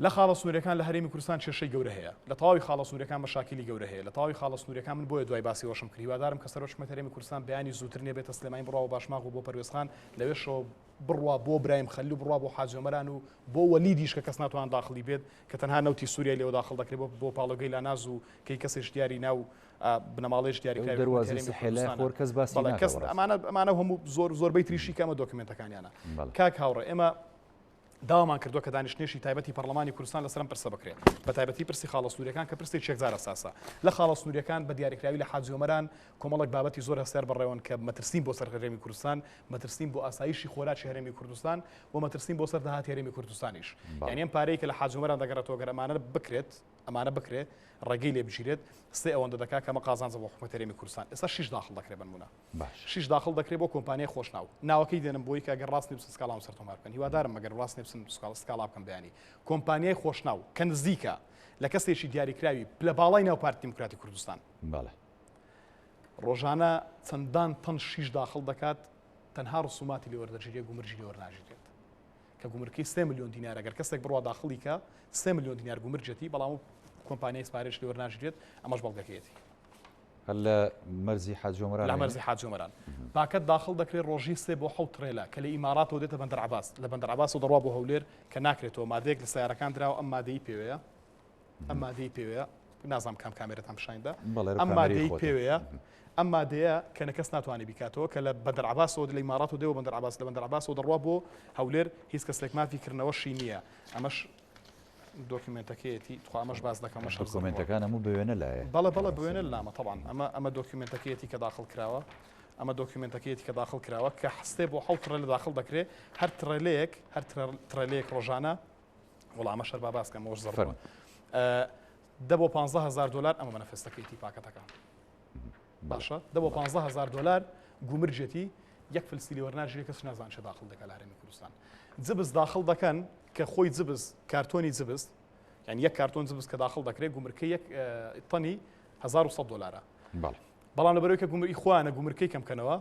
لە خاڵە سنووریەکان لە هەرێمی کوردستان کێشەی گەورە هەیە. لە تەواوی خاڵە سنووریەکان مەشاکیلی گەورە هەیە. لە تەواوی خاڵە سنووریەکان من بۆیە دوای باسی ئەوەشم کرد. هیوادارم کە سەرۆکی حکومەتی هەرێمی کوردستان بەیانی زووتر نیە بێتە سلێمانی بڕوا بۆ باشماغ و بۆ پەروێزخان لەوێشەوە بڕوا بۆ برایم خەلیل و بڕوا بۆ حاجی ئۆمەران و بۆ وەلیدیش کە کەس ناتوان داخڵی بێت کە تەنها نەوتی سووریای لێوە داخڵ دەکرێت بۆ بۆ پاڵۆگەی لاناز و کەی کەسێش دیاری ناو بنەماڵەیەکی دیاریکراوی حکومەتی دەروازەی هەرێمی سحێلای کوردستانە. خۆر کەس باسی بەڵێ ناکا کەس بەڕاستی. ئەمانە ئەمانە هەموو زۆر زۆربەی تریشی کە ئەمە دۆکیومێنتەکانیانە. بەڵێ. کاک هاوڕێ ئێمە داوامان کردووە کە دانیشتنێکی تایبەتی پەڕلەمانی کوردستان لەسەر ئەم پرسە بکرێت، بەتایبەتی پرسی خاڵە سنوورییەکان کە پرسێکی یەکجار ئەساسە. لە خاڵە سنوورییەکان بە دیاریکراوی لە حاجی ئۆمەران کۆمەڵێک بابەتی زۆر هەستیار بەڕێوەن کە مەترسین بۆ سەر هەرێمی کوردستان، مەترسین بۆ ئاسایشی خۆراکی هەرێمی کوردستان و مەترسین بۆ سەر داهاتی هەرێمی کوردستانیش. یانی ئەم پارەی کە لە حاجی ئۆمەران دەگەڕێتەوە گەر ئەمانە بکرێت، ئەمانە بکرێت، ڕێگەی لێ بگیرێت، سێ ئەوەندە دەکات کە ئەمە قازانجە بۆ حکومەتی هەرێمی کوردستان. ئێستا شیش داخڵ دەکرێت بەنموونە. باشە. شیش داخڵ دەکرێت بۆ کۆمپانیای خۆشناو. ناوەکەی دێنم بۆی کە گەر ڕاست نووسن سکاڵام سەر تۆمار بکەن. هیوادارم ئەگەر ڕاست نووسن سکاڵا بکەم بەیانی. کۆمپانیای خۆشناو کە نزیکە لە کەسێکی دیاریکراوی پلە باڵای ناو پارتی دیموکراتی کوردستان. بەڵێ. ڕۆژانە چەندان تەن شیش داخڵ دەکات تەنها ڕسوماتی لێ وەردەگیرێت گومرگی لێ وەرناگیرێت. کە گومرکەی سێ ملیۆن دینارە گەر کەسێک بڕوا داخڵی کە سێ ملیۆن دینار گومرگێتی بەڵام کۆمپانیای سپارێش لێ وەرناگیرێت ئەمەش بەڵگەکەیەتی. هەر لە مەرزی حاجی ئۆمەران لە مەرزی حاجی ئۆمەران پاکەت داخڵ دەکرێت ڕۆژی سێ بۆ حەوت ترێلە کە لە ئیماراتەوە دێتە بەندەر عەباس لە بەندەر عەباسەوە دەڕوا بۆ هەولێر کە ناکرێتەوە مادەیەک لە سیارەکان دراوە ئەم مادەی پێوەیە ئەم مادەی پێوەیە نازانم کام کامێرەتان پیشاندا ئەم مادەی پێوەیە ئەم مادەیە کە نەکەس ناتوانێت بیکاتەوە کە لە بەندەر عەباسەوە لە ئیماراتەوە دێوە بەندەر عەباس لە بەندەر عەباسەوە دەڕوا بۆ هەولێر هیچ کەسێک مافی کردنەوەشی نییە ئەمەش دۆکیومێنتەکەیەتی تخوا ئەمەش باس دەکەم ئەمەش هەر زڕ بووە. دۆکۆمێنتەکان هەموو بە وێنە لایە. بەڵێ بەڵێ بە وێنە لامە تەبعەن ئەمە ئەمە دۆکیومێنتەکەیەتی کە داخڵ کراوە ئەمە دۆکیومێنتەکەیەتی کە داخڵ کراوە کە سێ بۆ حەوت تڕێلە داخڵ دەکرێ هەر تڕێلەیەک هەر تڕێلەیەک ڕۆژانە وەڵا ئەمەش هەر با باس کەم ئەوەش زڕ بووە فەرموو. دە بۆ 15 هەزار دۆلار ئەمە مەنەفێستەکەیەتی پاکەتەکە باشە دە بۆ 15 هەزار دۆلار گومرجێتی یەک فلسی لێ وەرناگیرێ کەس نازان چێ داخل دەکات لە هەرێمی کوردستان جبس داخل دەکەن کە خۆی جبس کارتۆنی جبس یعنی یەک کارتۆن جبس کە داخل دەکرێت گومرکە یەک تەنی 1100 دلارە بەڵام لەبەرەوەی کە گومرکی خۆیانە گومرکەی کەم کەنەوە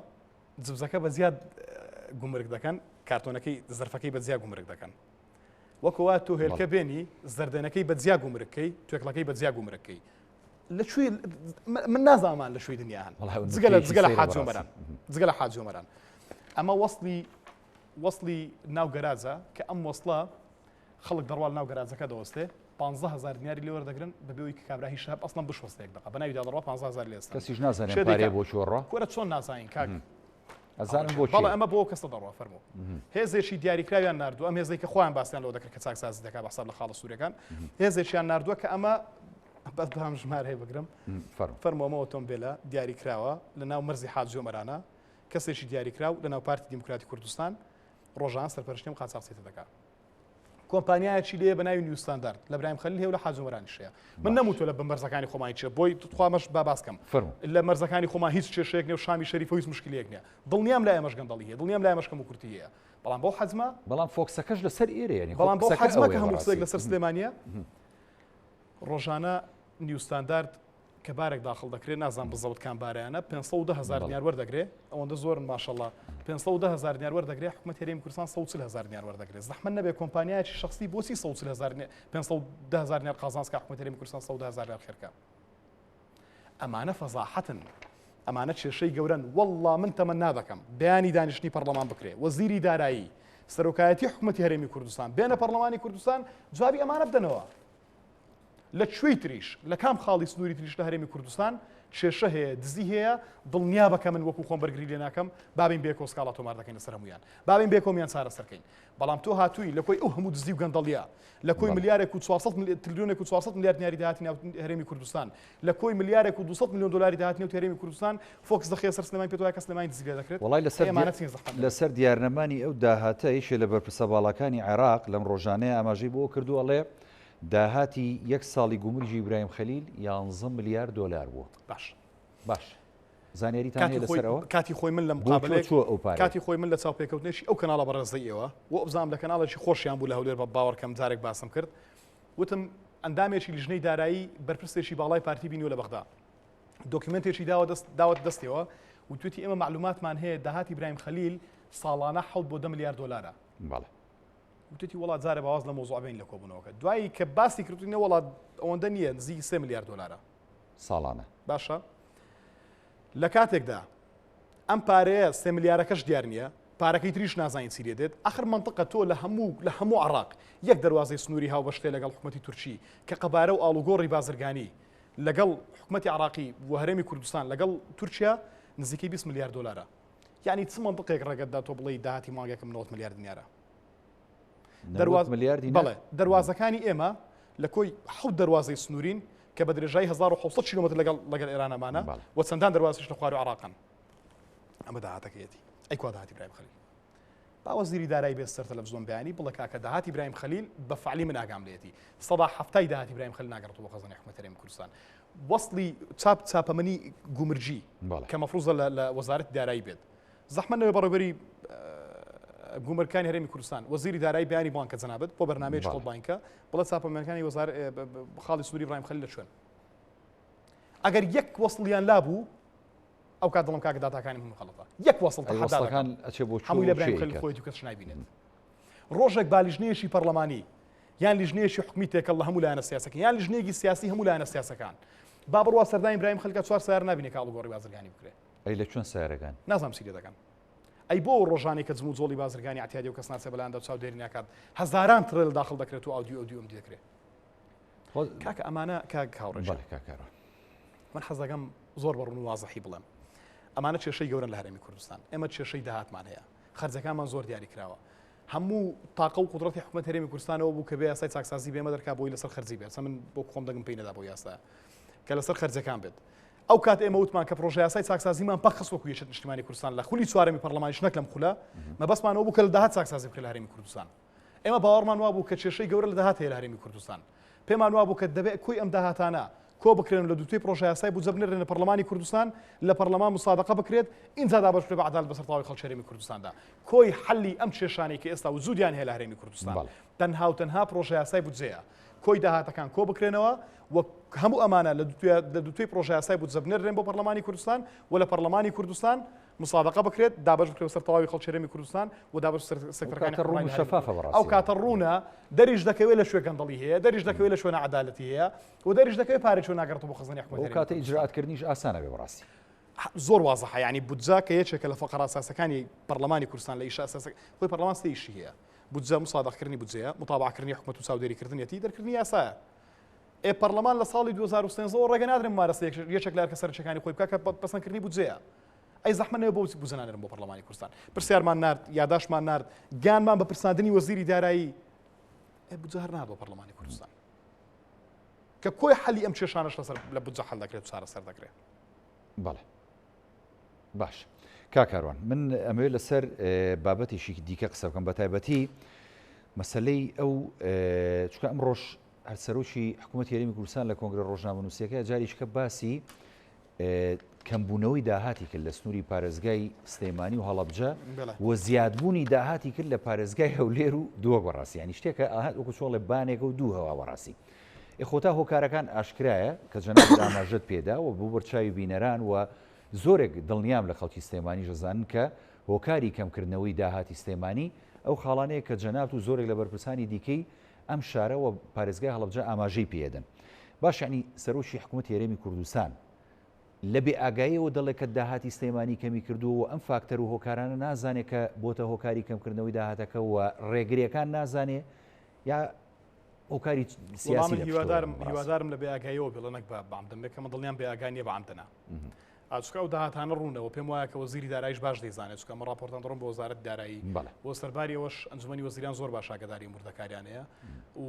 جبسەکە بە زیاد گومرگ دەکەن کارتۆنەکەی زەرفەکەی بە جیا گومرگ دەکەن وەکو وا تۆ هێلکە بێنی زەردێنەکەی بە جیا گومرگکەی توێکڵەکەی بە جیا گومرگکەی لە کوێ من نازانم لە شوێی دنیا هەن جگە لە جگە لە حاجی عومەران جگە لە حاجی عومەران ئەمە وەصلی وەصلی ناو گەراجە کە ئەم وەصلە خەڵک دەڕوا ناو گەراجەکە دەوەستێ 15000 دیناری لێ وەردەگرن بەبێ ئەوەی کە کابرا هیچ شەهب ئەسڵەن بشوەستێ یەک دەقە بە ناویدا دەڕوا 15000 لێ ئەستەن کەسیش نازانێ پارەیە بۆ کوێ ڕوا کورە چۆن نازانین کاک ئەزانم بۆ بەڵێ ئەمە بۆ کەسە دەڕوا فەرموو هێزێکی دیاریکراویان ناردووە ئەم هێزێک کە خۆیان باسیان لەوە دەکرد کە چاکسازی دەکات بە حساب لە خاڵە سوورەکان هێزێکیان ناردووە کە ئەمە بەس بام ژمارەیە بگرم فەرموو ئەمە ئۆتۆمبێلە دیاریکراوە لە ناو مەرزی حاجی ئۆمەرانە کەسێکی دیاریکراو لە ناو پارتی دیموکراتی کوردستان ڕۆژان سەرپەرشتیم قاچاخچێتە دەکات کۆمپانیایەکی لێ بە ناوی نیوستاندارد لە برایم خەلیل هەیە و لە حاجی عومەرانیش هەیە من نەموتوە لە مەرزەکانی خۆمان هیچ بۆی تخوا مەش با باس کەم لە مەرزەکانی خۆمان هیچ کێشەیەک نیە و شامی شەریفە و هیچ مشکلەیەک نیە دڵنیام لای ئێمەش گەندەڵی هەیە دڵنیام لای ئێمەش کەموکورتی هەیە بەڵام بەو حەجمە بەڵام فۆکسەکەش لەسەر ئێرەیە یانی خۆ بەڵام بەو قسەکە حەجمە ئەوەیە کە هەموو بەڕاستی قسەیەک لەسەر سلێمانیە ڕۆژانە نیوستاندارد کە بارێک داخڵ دەکرێت نازانم بزەوت کام بارەیانە 510 هەزار دینار وەردەگرێ ئەوەندە زۆرن ماشەڵا 510 هەزار دینار وەردەگرێ حکومەت هەرێمی کوردستان 140 هەزار دینار وەردەگرێ زەحمەت نەبێ کۆمپانیایەکی شخصی بۆچی 140 هەزار 510 هەزار دینار قازانج کا حکومەت هەرێمی کوردستان 110 هەزار دینار خێرکە ئەمانە فەزاحەتن ئەمانە کێشەی گەورەن والله من تەمەنا دەکەم بەیانی دانیشتنی پەرلەمان بکرێ وەزیری دارایی سەرۆکایەتی حکومەتی هەرێمی کوردستان بێنە پەرلەمانی کوردستان جوابی ئەمانە بدەنەوە لە کوێی تریش، لە کام خاڵی سنووری تریش لە هەرێمی کوردستان کێشە هەیە، دزی هەیە، دڵنیابە کە من وەکو خۆم بەرگری لێ ناکەم، با بێین بەیەکەوە سکاڵا تۆمار دەکەین لەسەر هەموویان. با بێین بەیەکەوە هەموویان چارەسەر کەین. بەڵام تۆ هاتووی لە کۆی ئەو هەموو دزی و گەندەڵییە، لە کۆی ملیارێک و 400 تریلیۆنێک و 400 ملیار دیناری داهاتی ناو هەرێمی کوردستان، لە کۆی ملیارێک و 200 ملیۆن دۆلاری داهاتی نەوتی هەرێمی کوردستان، فۆکس دەخەیە سەر سلێمانی، پێت وایە کە سلێمانی دزی لێ دەکرێت؟ وەڵای لەسەر ئەی ئەمانە چین زەحمەت نەبێت. لەسەر دیارنەمانی ئەو داهاتە یەکێ لە بەرپرسە باڵاکانی عێراق لەم ڕۆژانەیە ئاماژەی بۆ کردووە ئەڵێ داهاتی یەک ساڵی گومرگی ئیبراهیم خەلیل یانزە ملیار دۆلار بووە. باش. باش. زانیاریتان هەیە لەسەر ئەوە؟ کاتی خۆی من لە مقابلەیەک چووە ئەو پارەیە؟ کاتی خۆی من لە چاوپێکەوتنێکی ئەو کەناڵە بەڕێزەی ئێوە و بزانم لە کەناڵێکی خۆشیان بوو لە هەولێر بە باوەڕکەم جارێک باسم کرد وتم ئەندامێکی لیژنەی دارایی بەرپرسێکی باڵای پارتی بینیوە لە بەغدا دۆکیومێنتێکی داوە دەست داوەت دەستیەوە وتوێتی ئێمە مەعلوماتمان هەیە داهاتی برایم خەلیل ساڵانە حەوت بۆ دە ملیار دۆلارە. بەڵێ. وتوێتی وەڵا جارێ با واز لە مەوزوع بێین لە کۆبوونەوەکە دوایی کە باسی کردووی نەوەڵا ئەوەندە نییە نزیکی سێ ملیار دۆلارە ساڵانە. باشە لە کاتێکدا ئەم پارەیە سێ ملیارەکەش دیار نییە پارەکەی تریش نازانین چی لێ دێت ئەخر مەنتقە تۆ لە هەموو لە هەموو عراق یەک دەروازەی سنووری هاوبەشتێ لەگەڵ حکوومەتی تورکی کە قەبارە و ئاڵوگۆڕی بازرگانی لەگەڵ حکوومەتی عراقی و هەرێمی کوردستان لەگەڵ تورکیا نزیکەی 20 ملیار دۆلارە یعنی چ مەنتقێک ڕێگەت دا تۆ بڵێی داهاتی مانگێکم 90 ملیار دینارە دەرواز ملیار دینار بەڵێ دەروازەکانی ئێمە لە کۆی حەوت دەروازەی سنوورین کە بە درێژایی 1600 کیلۆمەتر لەگەڵ لەگەڵ ئێرانەمانە و چەندان دەروازەش لە خوار عراقن ئەمە داهاتەکەیەتی ئەی کوا داهاتی برایم خەلیل با وەزیری دارایی بێت سەر تەلەڤزیۆن بەیانی بڵێ کاکە داهاتی برایم خەلیل بە فعلی من ئاگام لێتی سەدا حەفتای داهاتی برایم خەلیل ناگەڕێتەوە بۆ خەزانەی حکومەت هەرێمی کوردستان وەصلی چاپ چاپەمەنی گومرگی کە مەفروزە لە وەزارەتی دارایی بێت زەحمەت نەبێ بەڕێوەبەری گومرکانی هەرێمی کوردستان وەزیری دارایی بەیانی بانکە جەنابت بۆ بەرنامەیەکی خۆت بانکە بڵێ چاپەمەنەکانی وەزار خاڵی سنووری برایم خەلیل لە کوێن ئەگەر یەک وەصلیان لابوو ئەو کات دڵم کاکە داتاکانی هەموو خەڵەتە یەک وەصل ئەی تەحەدا وەصلەکان دەکەم ئەچێ بۆ کوێ هەمووی و لە کێ برایم خەلیل ئەیکات؟ خۆیەتی و کەسش نایبینێت ڕۆژێک با لیژنەیەکی پەرلەمانی یان لیژنەیەکی حکومی تێکەڵ لە هەموو لایەنە سیاسەکان یان لیژنەیەکی سیاسی هەموو لایەنە سیاسەکان. با بڕوا سەردانی برایم خەلکە چوار سەیارە نابینێ کە ئاڵوگۆڕی بازرگانی بکرێ. ئەی لە کوێن سەیارەکان؟ نازانم چی لێ دەکەن. ئەی بۆ ئەو ڕۆژانەی کە جموجۆڵی بازرگانی عەتیادی و کەس ناچێ بەلایاندا و چاودێری ناکات هەزاران ترێل داخڵ دەکرێت و ئاودیو ئەودیو ئەمدی دەکرێ؟ کاکە ئەمانە کاک هاوڕێ بەڵێ کاک کاروان. من حەز دەکەم زۆر بە ڕوون و وازحی بڵێم ئەمانە کێشەی گەورەن لە هەرێمی کوردستان ئێمە کێشەی داهاتمان هەیە خەرجەکانمان زۆر دیاری کراوە هەموو تاقە و قودرەتی حکومەت هەرێمی کوردستانەوە بوو کە بێ یاسای چاکسازی بێمە دەرکا بۆی لەسەر خەرجی بێت من بۆ خۆم دەنگم پێی نەدا بۆ یاسا کە لەسەر خەرجەکان بێت ئەو کات ئێمە وتمان کە پرۆژە یاسای چاکسازیمان پەکخست وەکو یەکێتی نیشتیمانی کوردستان لە خولی چوارەمی پەرلەمانیش نەک لەم خولە مەبەستمانەوە بوو کە لە داهات چاکسازی بکرێت لە هەرێمی کوردستان ئێمە باوەڕمان وابوو کە کێشەی گەورە لە داهات هەیە لە هەرێمی کوردستان. پێمان وابوو کە دەبێت کۆی ئەم داهاتانە کۆ بکرێن و لە دووتوێی پڕۆژەیاسای بودجە بنێررێنە پەرلەمانی کوردستان، لە پەرلەمان مسادەقە بکرێت، ئینجا دابەش بکرێت بە عەدالەت بەسەر تەواوی خەڵکی هەرێمی کوردستاندا. کۆی حەلی ئەم کێشانەی کە ئێستا وجودیان هەیە لە هەرێمی کوردستان تەنها و تەنها پڕۆژەیاسای بودجەیە. کۆی داهاتەکان کۆ بکرێنەوە و هەموو ئەمانە لە دووتوێی پڕۆژەیاسای بودجە بنێررێن بۆ پەرلەمانی کوردستان و لە پەرلەمانی کوردستان مسابقە بکرێت، دابەش بکرێت بەسەر تەواوی خەڵکی هەرێمی کوردستان و دابەش بەسەر سێکتەرەکانی ئەو کاتە ڕوون و حکومڕانی هەرێمی شەفافە کوردستان. بەڕاستی. ئەو کاتە ڕوونە، دەریش دەکەوێت لە کوێ گەندەڵی هەیە، دەریش دەکەوێت لە کوێ ناعەدالەتی هەیە و دەریش دەکەوێت پارەی کوێ ناگەڕێتەوە بۆ خەزێنەی حکومەتی ئەو هەرێمی کاتە کوردستان. ئیجرائاتکردنیش ئاسان ئەبێ بەڕاستی. زۆر وازحە یانی بودجە کە یەکێکە لە فەقەرە ئەساسەکانی پەرلەمانی کوردستان لە ئیشە ئەساسە خۆی پەرلەمان سێ ئیشی هەیە، بودجە، مسادەقکردنی بودجەیە، متابعەکردنی حکومەت و چاودێریکردنیەتی، دەرکردنی یاسایە. ئێ پەرلەمان لە ساڵی 2013 ەوە ڕێگە نادرێت ممارەسە یەکێک لە ئەرکە سەرەکیەکانی خۆی بکات کە پەسەندکردنی بودجەیە. ئەی زەحمەت نەبێت بۆچی بودجە نانێرن بۆ پەرلەمانی کوردستان؟ پرسیارمان نارد، یاداشتمان نارد، گیانمان بە پرساندنی وەزیری دارایی، ئێ بودجە هەر نهات بۆ پەرلەمانی کوردستان. کە کۆی حەلی ئەم کێشانەش لەسەر لە بودجە حەل دەکرێت و چارەسەر دەکرێت. بەڵێ باش کاک کاروان من ئەمەوێت لەسەر بابەتێکی دیکە قسە بکەم بە تایبەتی مەسلەی ئەو چکە ئەمڕۆژ هەر سەرۆکی حکوومەت هەرێمی کوردستان لە کۆنگرە ڕۆژنامەنووسەکە جاریشکە باسی کەمبوونەوەی داهاتی کرد لە سنووری پارێزگای سلێمانی و هەڵەبجە و زیادبوونی داهاتی کرد لە پارێزگای هەولێر و دووە بەڕاستی ینی شتێکە ئاهات وەکو چۆڵێ بانێکە و دوو هەوا بەڕاستی خۆتا هۆکارەکان ئاشکرایە کە جەنابت ئاماژەت پێدا و بۆ بەرچاوی بینەران و زۆرێک دڵنیام لە خەڵکی سلێمانیش ئەزانن کە هۆکاری کەمکردنەوەی داهاتی سلێمانی ئەو خاڵانەیە کە جەنابت و زۆرێک لە بەرپرسانی دیکەی ئەم شارە و پارێزگای هەڵەبجە ئاماژەی پێدەن. باش یەعنی سەرۆکی حکوومەتی هەرێمی کوردستان لە بێ ئاگاییەوە دەڵێ کە داهاتی سلێمانی کەمی کردووە و ئەم فاکتەر و هۆکارانە نازانێ کە بۆتە هۆکاری کەمکردنەوەی داهاتەکە و ڕێگرییەکان نازانێ یا هۆکاری وەڵا سیاسی من لە پشتەوەیە هیوادارم بەڕاستی. هیوادارم لە بێ ئاگاییەوە بێڵێ نەک بە بەعەمدەن بێ کە من دڵنیام بێ ئاگا نییە بەعەمدەنە ئا چونکە ئەو داهاتانە ڕوونەوە پێم وایە کە وەزیری داراییش باش دەیزانێت چونکە ئەمە ڕاپۆرتان دەڕۆن بۆ وەزارەتی دارایی بەڵێ. و سەرباری ئەوەش ئەنجومەنی وەزیران زۆر باش ئاگاداری ئەم وردەکاریانەیە و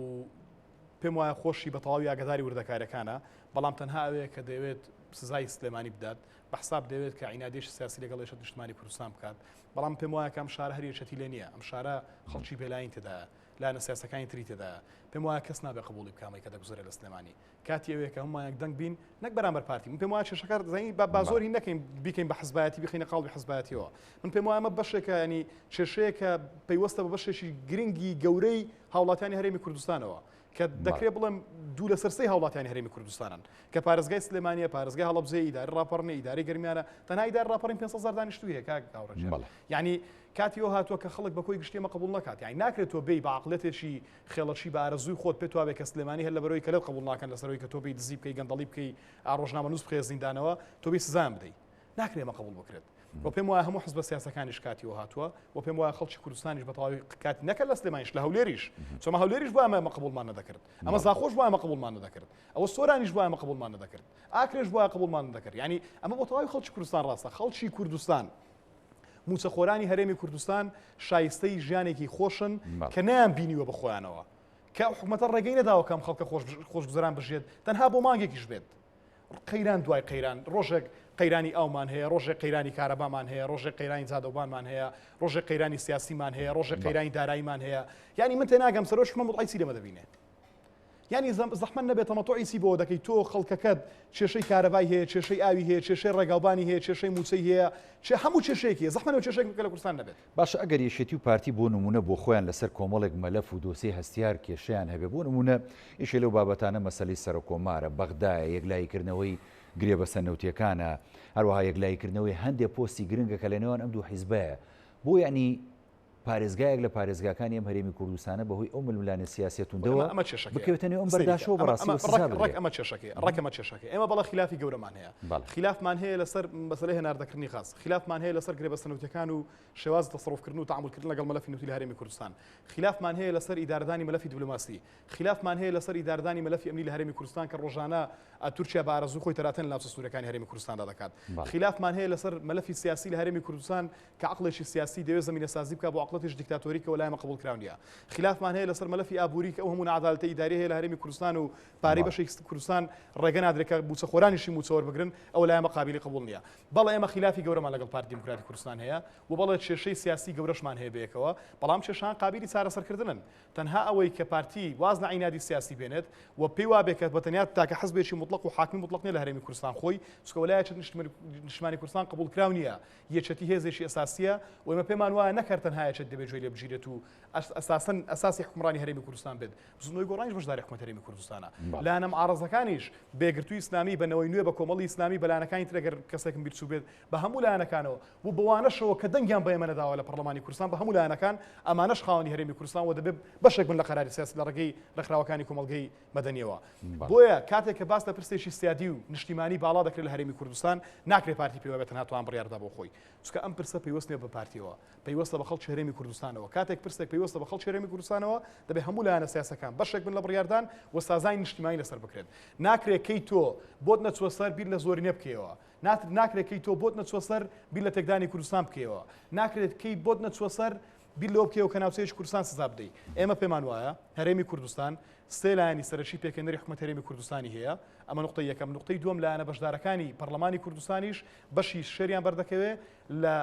پێم وایە خۆشی بە تەواوی ئاگاداری وردەکاریەکانە بەڵام تەنها ئەوەیە کە دەیەوێت سزای سلێمانی بدات بە حساب دەیەوێت کە عینادێکی سیاسی لەگەڵ یەکێتی نیشتمانی کوردستان بکات بەڵام پێم وایە کە ئەم شارە هەر یەکێتی لێ نییە ئەم شارە خەڵکی بێلایەنی تێدایە لایەنە سیاسەکانی تری تێدایە. پێم وایە کەس نابێ قبوڵی بکا ئەمەی کە دەگوزەرێ لە سلێمانی. کاتی ئەوەیە کە هەموومان یەک دەنگ بین نەک بەرامبەر پارتی. من پێم وایە کێشەکە زانی با با زۆر هین نەکەین بیکەین بە حزبایەتی بیخەینە قاڵبی حزبایەتیەوە. من پێم وایە ئەمە بەشێکە یانی کێشەیەکە پەیوەستە بە بەشێکی گرنگی گەورەی هاوڵاتیانی هەرێمی کوردستانەوە. کە دەکرێت بڵێم دوو لەسەر سێی هاوڵاتیانی هەرێمی کوردستانن کە پارێزگای سلێمانیە پارێزگای هەڵەبجەیە ئیداری ڕاپەڕینە ئیداری گەرمیانە تەنها ئیداری ڕاپەڕین 500 هەزار دانیشتووی هەیە کاک هاوڕێ بەڵێ. یعنی کاتی ئەوە هاتووە کە خەڵک بە کۆی گشتی ئەمە قبوڵ نەکات. یانی ناکرێت تۆ بێی بە عەقڵیەتێکی خێڵەکی بە ئارەزووی خۆت پێت وابێ کە سلێمانی هەر لەبەرئەوەی کە لێت قبوڵ ناکەن لەسەرئەوەی کە تۆ بێی دزی بکەی گەندەڵی بکەی ئا ڕۆژنامەنووس بخەیە زیندانەوە تۆ بێی سزایان بدەی. ناکرێ ئەمە قبوڵ بکرێت. و پێم وایە هەموو حزبە سیاسەکانیش کاتی ئەوە هاتووە و پێم وایە خەڵکی کوردستانیش بە تەواوی کاتی نەکە لە سلێمانیش لە هەولێریش چۆمە هەولێریش بۆ ئەمە قبوڵمان نەدەکرد ئەمە زاخۆش بۆ ئەمە قبوڵمان نەدەکرد ئەوە سۆرانیش بۆ ئەمە قبوڵمان نەدەکرد ئاکرێش بۆ قبوڵمان نەدەکرد یعنی ئەمە بۆ تەواوی خەڵکی کوردستان ڕاستە خەڵکی کوردستان مووچەخۆرانی هەرێمی کوردستان شایستەی ژیانێکی خۆشن کە نەیان بینیوە بە خۆیانەوە کە ئەو حکومەتە ڕێگەی نەداوە کە ئەم خەڵکە خۆشگوزەران بژێت تەنها بۆ مانگێکیش بێت قەیران دوای قەیران ڕۆژێک قەیرانی ئاومان هەیە ڕۆژێک قەیرانی کارەبامان هەیە ڕۆژێک قەیرانی جادەوبانمان هەیە ڕۆژێک قەیرانی سیاسیمان هەیە ڕۆژێک قەیرانی داراییمان هەیە یعنی من تێناگەم سەرۆک حکومەت وەزعی چی لێمە دەبینێ یانی زەحمەت نەبێت تەمەتوعی چی بۆ دەکەی تۆ خەڵکەکەت کێشەی کارەبای هەیە کێشەی ئاوی هەیە کێشەی ڕێگاوبانی هەیە کێشەی مووچەی هەیە چێ هەموو کێشەیەکی هەیە زەحمەت نەبێت کێشەیەک بکە لە کوردستان نەبێت. باشە ئەگەر یەکێتی و پارتی بۆ نموونە بۆ خۆیان لەسەر کۆمەڵێک مەلەف و دۆسیەی هەستیار کێشەیان هەبێ بۆ نموونە یەکێ لەو بابەتانە مەسەلەی سەرۆککۆمارە، بەغدایە، یەکلاییکردنەوەی گرێبەستە نەوتیەکانە، هەروەها یەکلاییکردنەوەی هەندێ پۆستی گرنگە کە لەنێوان ئەم دوو حیزبەیە بۆ یەعنی. پارێزگایەک لە پارێزگاکانی ئەم هەرێمی کوردستانە بەهۆی ئەو ململانێ سیاسیە توندەوە ئەمە کێشەکەیە. بکەوێتە نێو ئەم سەیری کە، بەرداشەوە ئەمە بەڕاستی ئەمە و سزا ڕێک ڕێک بدرێ. ئەمە کێشەکەیە، ڕێک ئەمە کێشەکەیە. ئێمە بەڵێ خیلافی گەورەمان هەیە. بەڵێ. خیلافمان هەیە لەسەر مەسەلەی هەناردەکردنی غاز، خیلافمان هەیە لەسەر گرێبەستە نەوتیەکان و شێوازی تەسەروفکردن و تەعامولکردن لەگەڵ مەلەفی نەوتی لە هەرێمی کوردستان. خیلافمان هەیە لەسەر ئیدارەدانی مەلەفی دیبلۆماسی. خیلافمان هەیە لەسەر ئیدارەدانی مەلەفی ئەمنی لە هەرێمی کوردستان کە ڕۆژانە تورکیا بە ئارەزووی خۆی تەراتێن لە ناوچە سنووریەکانی هەرێمی کوردستاندا دەکات. بەڵێ. خیلافمان هەیە لەسەر مەلەفی سیاسی لە هەرێمی کوردستان کە عەقڵێکی سیاسی دەیەوێت زەمینەسازی بکات بۆ عەقڵەتێکی دیکتاتۆری کە وەلای ئێمە قبوڵکراو نییە. خیلافمان هەیە لەسەر مەلەفی ئابووری کە ئەو هەموو ناعەدالەتە ئیدارییە هەیە لە هەرێمی کوردستان و پارەی بەڵێ. بەشێکی کوردستان ڕێگە نادرێت کە مووچەخۆرانیشی مووچە وەربگرن، ئەوە لای ئێمە قابیلی قبوڵ نییە. بەڵێ ئێمە خیلافی گەورەمان لەگەڵ پارتی دیموکراتی کوردستان هەیە و بەڵێ کێشەی سیاسی گەورەشمان هەیە بەیەکەوە، بەڵام کێشان قابیلی چارەسەرکردنن. تەنها ئەوەی کە پارتی واز لە عینادی سیاسی بێنێت و پێی وابێ کە بە تەنیا تاکە حزبێکی موتڵەق و حاکمی موتڵەق نیە لە هەرێمی کوردستان خۆی، چونکە وەلای یەکێتی نیشتمانی کوردستان قبوڵکراو نیە، یەکێتی هێزێکی ئەساسیە و ئێمە پێمان وایە نەک هەر تەنها یەکێتی دەبێت گوێی لێ بگیرێت و ئەساسەن ئەساسی حوکمڕانی هەرێمی کوردستان بێت، بزوتنەوەی گۆڕانیش بەشداری حکومەتی هەرێمی کوردستانە. لایەنە معارەزەکانیش بە یەکگرتووی ئیسلامی، بە نەوەی نوێ، بە کۆمەڵی ئیسلامی، بە لایەنەکانی تر ئەگەر کەسێکم بیر چووبێت، بە هەموو لایەنەکانەوە و بەوانەشەوە کە دەنگیان بە ئێمە نەداوە لە پەڕلەمانی کوردستان، بە هەموو لایەنەکان، ئەمانەش خاوەنی هەرێمی کوردستان و دەبێت بەشێک بن لە قەراری سیاسی لە ڕێگەی ڕێکخراوەکانی کۆمەڵگەی مەدەنیەوە. بۆیە کاتێک کە باس لە پرسێکی سیادی و نیشتیمانی باڵا دەکرێت لە هەرێمی کوردستان، ناکرێت پارتی پێی وابێت تەنها توان بڕیاردا بۆ خۆی. چونکە ئەم پرسە پەیوەست نیە بە پارتیەوە، پەیوەستە بە خەڵکی هەرێمی کوردستانەوە. کاتێک پرسێک پەیوەستە بە خەڵکی هەرێمی کوردستانەوە، دەبێت هەموو لایەنە سیاسەکان بەشێک بن لە بڕیاردان و سازانی نیشتیمانی لەسەر بکرێت. ناکرێت کەی تۆ بۆت نەچووە سەر بیر لە زۆرینە بکەیەوە. ناکرێت کەی تۆ بۆت نەچووە سەر بیر لە تێکدانی کوردستان بکەیەوە. ناکرێت کەی بۆت نەچووە سەر بیر لەوە بکەیەوە کە ناوچەیەکی کوردستان سزا بدەی. ئێمە پێمان وایە هەرێمی کوردستان سێ لایەنی سەرەکی پێکهێنەری حکومەتی هەرێمی کوردستانی هەیە، ئەمە نوقتەی یەکەم، نوقتەی دووەم لایەنە بەشدارەکانی پەرلەمانی کوردستانیش بەشی شێریان بەردەکەوێ لە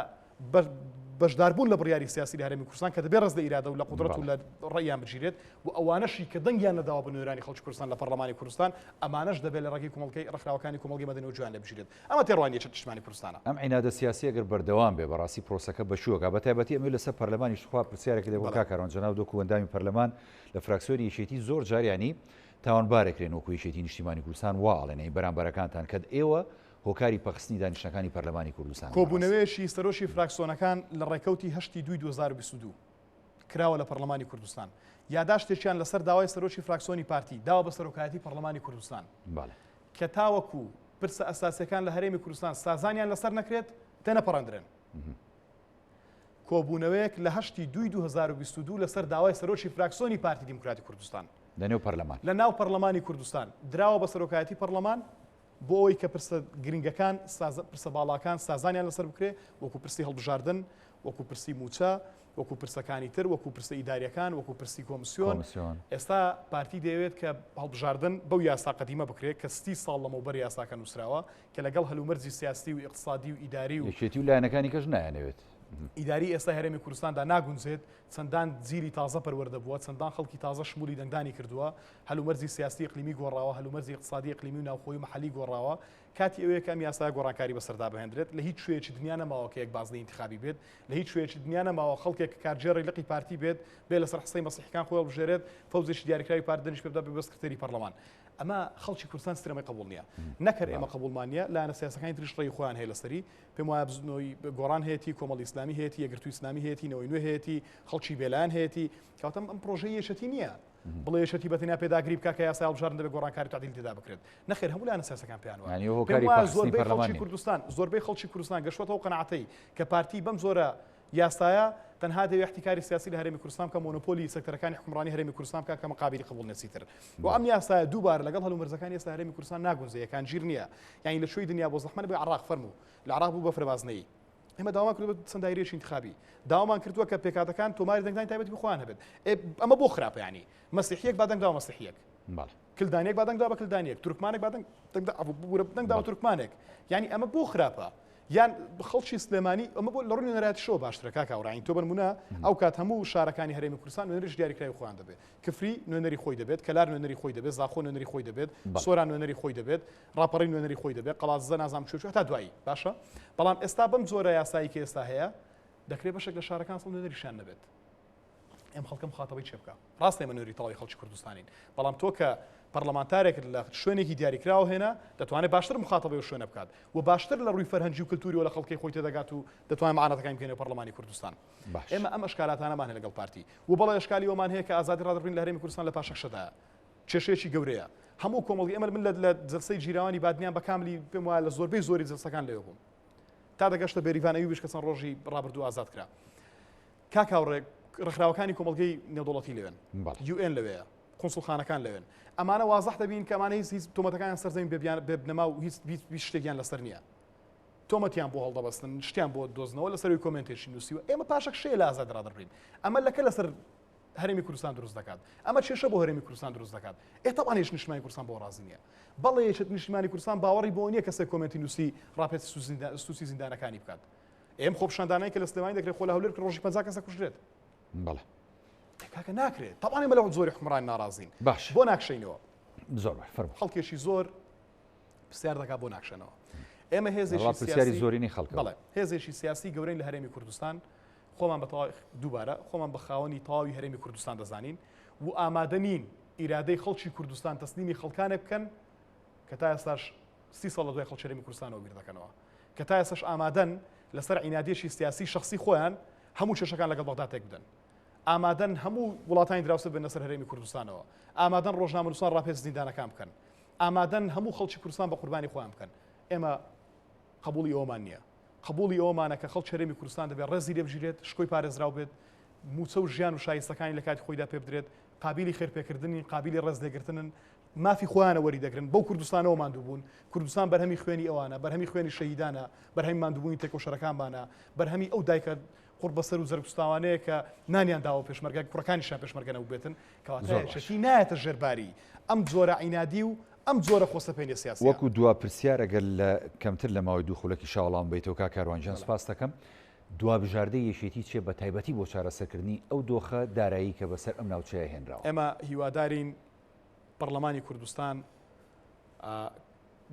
بەشداربوون لە بڕیاری سیاسی لە هەرێمی کوردستان کە دەبێ ڕێز لە ئیرادە و لە قودرەت و لە ڕەئیان بگیرێت و ئەوانەشی کە دەنگیان نەداوە بە نوێنەرانی خەڵکی کوردستان لە پەرلەمانی کوردستان ئەمانەش دەبێت لە ڕێگەی کۆمەڵگەی ڕێکخراوەکانی کۆمەڵگەی مەدەنیەوە گوێیان لێ بگیرێت. ئەمە تێڕوانینی یەکێتی نیشتمانی کوردستانە. ئەم عینادە سیاسیە گەر بەردەوام بێ بەڕاستی پرۆسەکە بە کوێ ئەگا بەتایبەتی ئەمەوێ لەسەر پەرلەمانیش تخوا پرسیارێکت لێ بکەم کاک کاروان جەنابت وەکو ئەندامی پەرلەمان لە فراکسیۆنی یەکێتی زۆر جار یانی تاوانبارەکرێن وەکو یەکێتی نیشتیمانی کوردستان وا ئەڵێن یانی بەرامبەرەکانتان کە ئێوە هۆکاری پەخستنی دانیشتنەکانی پەرلەمانی کوردستان بەڕاستی. کۆبوونەوەیەکی سەرۆکی فراکسۆنەکان لە ڕێکەوتی هەشتی دووی 2022 کراوە لە پەرلەمانی کوردستان یاداشتێکیان لەسەر داوای سەرۆکی فراکسۆنی پارتی داوە بە سەرۆکایەتی پەرلەمانی کوردستان بەڵێ. کە تاوەکو پرسە ئەساسیەکان لە هەرێمی کوردستان سازانیان لەسەر نەکرێت تێنەپەڕێندرێن. کۆبوونەوەیەک لە هەشتی دووی 2022 لەسەر داوای سەرۆکی فراکسۆنی پارتی دیموکراتی کوردستان لە نێو پەرلەمان لە ناو پەرلەمانی کوردستان دراوە بە سەرۆکایەتی پەرلەمان بۆ ئەوەی کە پرسە گرنگەکان پرسە باڵاکان سازانیان لەسەر بکرێ وەکو پرسی هەڵبژاردن وەکو پرسی مووچە وەکو پرسەکانی تر، وەکو پرسە ئیداریەکان، وەکو پرسی کۆمسیۆن، ئێستا پارتی دەیەوێت کە هەڵبژاردن بەو یاسا قەدیمە بکرێت کە سی ساڵ لەمەوبەر یاساکە نووسراوە، کە لەگەڵ هەلومەرجی سیاسی و ئیقتسادی و ئیداری و. یەکێتی و لایەنەکانی کەش نایانەوێت. ئیداری ئێستای هەرێمی کوردستاندا ناگونجێت، چەندان جیلی تازە پەروەردە بووە، چەندان خەڵکی تازە شمولی دەنگدانی کردووە، هەلومەرجی سیاسی ئیقلیمی گۆڕاوە، هەلومەرجی ئیقتسادی ئیقلیمی و ناوخۆیی و مەحەلی گۆڕاوە، کاتی ئەوەیە کە ئەم یاسایە گۆڕانکاری بەسەردا بهێندرێت، لە هیچ کوێیەکی دنیا نەماوە کە یەک بازنەی ئینتخابی بێت، لە هیچ کوێیەکی دنیا نەماوە خەڵکێک کە کارگێڕی لقی پارتی بێت، بێ لەسەر حسەی مەسیحیکان خۆی هەڵبژێرێت، فەوجێکی دیاریکراوی پارتی دەنگی پێ بدات ببێت بە سکرتێری پەڕلەمان. ئەمە خەڵکی کوردستان چیتر ئەمەی قبوڵ نییە. نەک هەر ئێمە قبوڵمان نییە، لایەنە سیاسەکانی تریش ڕێی خۆیان هەیە لەسەری. پێم وایە بزوتنەوەی گۆڕان هەیەتی، کۆمەڵی ئیسلامی هەیەتی، یەکگرتووی ئیسلامی هەیەتی، نەوەی نوێ هەیەتی، خەڵکی بێلایەن هەیەتی. کەواتە ئەم پڕۆژەی یەکێتی نییە. بڵێ یەکێتی بە تەنیا پێداگری بکا کە یاسای هەڵبژاردن دەبێت گۆڕانکاری و تەعدیلی تێدا بکرێت. نەخێر هەموو لایەنە سیاسەکان پێیان وایە. یانی پێم هۆکاری وایە پەخستنی زۆربەی پەرلەمان خەڵکی نین. کوردستان زۆربەی خەڵکی کوردستان گەشتووەتە ئەو قەناعەتەی کە پارتی بەم جۆرە یاسایە تەنها دەیەوێت ئیحتیکاری سیاسی لە هەرێمی کوردستان بکا، مۆنۆپۆلی سێکتەرەکانی حوکمڕانی هەرێمی کوردستان بکا کە قابیلی قبوڵ نیە چیتر. و ئەم یاسایە دووبارە لەگەڵ هەلومەرجەکانی ئێستا هەرێمی کوردستان ناگونجێ، یەکانگیر نییە. یانی لە کوێی دنیا بۆ زەحمەت نەبێ عێراق فەرموو لە عێراق بوو بە فرەبازنەیی. ئێمە داوامان کردووە چەند دایرەیەکی ئینتخابی داوامان کردووە کە پێکهاتەکان تۆماری دەنگدانی تایبەتی بە خۆیان هەبێت ئەمە بۆ خراپە ینی مەسیحیەک با دەنگدا مەسیحیەک کلدانێک با دەنگدا بە کلدانێک تورکمانێک با دەنگ دەنگدا بە تورکمانێک یعنی ئەمە بۆ خراپە یان خەڵکی سلێمانی ئەمە بۆ لە ڕووی نوێنەرایەتیشەوە باشترە کاک هاوڕانی تۆ بەنمونە ئەو کات هەموو شارەکانی هەرێمی کوردستان نوێنەریش دیاریکراوی خۆیان دەبێت کفری نوێنەری خۆی دەبێت کەلار نوێنەری خۆی دەبێت زاخۆ نوێنەری خۆی دەبێت سۆران نوێنەری خۆی دەبێت ڕاپەڕین نوێنەری خۆی دەبێت، قەڵادزە نازانم کوێ کوێ هەتا دوایی باشە بەڵام ئێستا بەم جۆرە یاسایی کە ئێستا هەیە دەکرێت بەشێک لە شارەکان سڵ نوێنەریشیان نەبێت. ئەم خەڵکە مخاتەبەی چێ بکە ڕاستە ئێمە نوێنەری تەواوی خەڵکی کوردستانین بەڵام تۆ کە پەرلەمانتارێکت لە شوێنێکی دیاریکراوە هێنا دەتوانێت باشتر مخاتەبەی ئەو شوێنە بکات و باشتر لە ڕووی فەرهەنگی و کلتوریەوە لە خەڵکەی خۆی تێدەگات و دەتوانێت مەعاناتەکانی بکەینەوە پەرلەمانی کوردستان. باش. ئێمە ئەم ئەشکالاتانەمان هەیە لەگەڵ پارتی و بەڵێ ئەشکالی ئەومان هەیە کە ئازادی ڕادەربڕین لە هەرێمی کوردستان لە پاشەکشەدایە. کێشەیەکی گەورەیە. هەموو کۆمەڵگەی ئێمە من لە جەلسەی جیراوانی بادینان بە کاملی پێم وایە لە زۆربەی زۆری جەلسەکان لەوێ بووم. تا دەگەشتە بێریڤان ئەیوبیش کە چەند ڕۆژی ڕابردوو ئازاد کرا. کاک هاوڕێ ڕێکخراوەکانی کۆمەڵگەی نێودەوڵەتی لەوێن. UN لەوێیە. قونسوڵخانەکان لەوێن. ئەمانە وازح دەبین کە ئەمانە هیچ هیچ تۆمەتەکانیان سەر زەمین بێ بنەما و هیچ هیچ شتێکیان لەسەر نییە. تۆمەتیان بۆ هەڵدەبەستن، شتیان بۆ دۆزنەوە لەسەر کۆمێنتێکی نووسیوە. ئێمە پاشەکشەیە لە ئازادی ڕادەربڕین. ئەمە لەکە لەسەر هەرێمی کوردستان دروست دەکات. ئەمە کێشە بۆ هەرێمی کوردستان دروست دەکات. ئێ تەبعەن یەکێتی نیشتمانی کوردستان بۆ ڕازی نییە. بەڵێ یەکێتی نیشتمانی کوردستان باوەڕی بۆ نییە کەسێک کۆمێنتی نووسی ڕاپێچی سوسی زیندانەکانی بکات. ئێم خۆپیشاندانەی کە لە سلێمانی دەکرێت خۆ لە هەولێر ڕۆژی 50 کەس دەکوژرێت. بەڵێ. کاکە ناکرێت. تەبعەن ئێمە لەو زۆری حوکمڕانی ناڕازین. باش. بۆ ناکشێینەوە. زۆر باش فەرموو. خەڵکێکی زۆر پرسیار دەکات بۆ ناکشێنەوە. ئێمە هێزێکی پرسیاری زۆرینەی خەڵکە. بەڵێ هێزێکی سیاسی گەورەین لە هەرێمی کوردستان. خۆمان بە تەواوی دووبارە خۆمان بە خاوەنی تەواوی هەرێمی کوردستان دەزانین و ئامادە نین ئیرادەی خەڵکی کوردستان تەسلیمی خەڵکانێک بکەن کە تا ئێستاش سی ساڵ لە دوای خەڵکی هەرێمی کوردستانەوە بیر دەکەنەوە کە تا ئێستاش ئامادەن لەسەر عینادێکی سیاسی شخصی خۆیان هەموو کێشەکان لەگەڵ بەغدا تێک بدەن. ئامادەن هەموو وڵاتانی دراوسێ بێنە سەر هەرێمی کوردستانەوە. ئامادەن ڕۆژنامەنووسان ڕاپێچ زیندانەکان بکەن. ئامادەن هەموو خەڵکی کوردستان بە قوربانی خۆیان بکەن. ئێمە قبوڵی ئەوەمان نییە. قبوڵی ئەوەمانە کە خەڵکی هەرێمی کوردستان دەبێت ڕێزی لێ بگیرێت، شکۆی پارێزراو بێت، مووچە و ژیان و شایستەکانی لە کاتی خۆیدا پێ بدرێت، قابیلی خێرپێکردنین، قابیلی ڕێزلێگرتنن، مافی خۆیانە وەری دەگرن، بەو کوردستانەوە ماندوو بوون، کوردستان بەرهەمی خوێنی ئەوانە، بەرهەمی خوێنی شەهیدانە، بەرهەمی ماندووبوونی تێکۆشەرەکانمانە، بەرهەمی ئەو دایکە قوڕبەسەر و جەرگسوتاوانەیە کە نانیان داوە پێشمەرگە، کوڕەکانیشیان پێشمەرگە نەبووبێتن، کەواتە زۆر باش. یەکێتی نایەتە ژێر باری ئەم جۆرە عینادی و ئەم جۆرە خۆسەپێنیە سیاسیە. وەکو دوا پرسیار ئەگەر لە کەمتر لە ماوەی دوو خولەکیشا وەڵام بەیتەوە کاک کاروان گیان بەڵێ. سوپاست دەکەم. دوا بژاردەی یەکێتی چیە بە تایبەتی بۆ چارەسەرکردنی ئەو دۆخە دارایی کە بەسەر ئەم ناوچەیە هێنراوە؟ ئێمە هیوادارین پەڕلەمانی کوردستان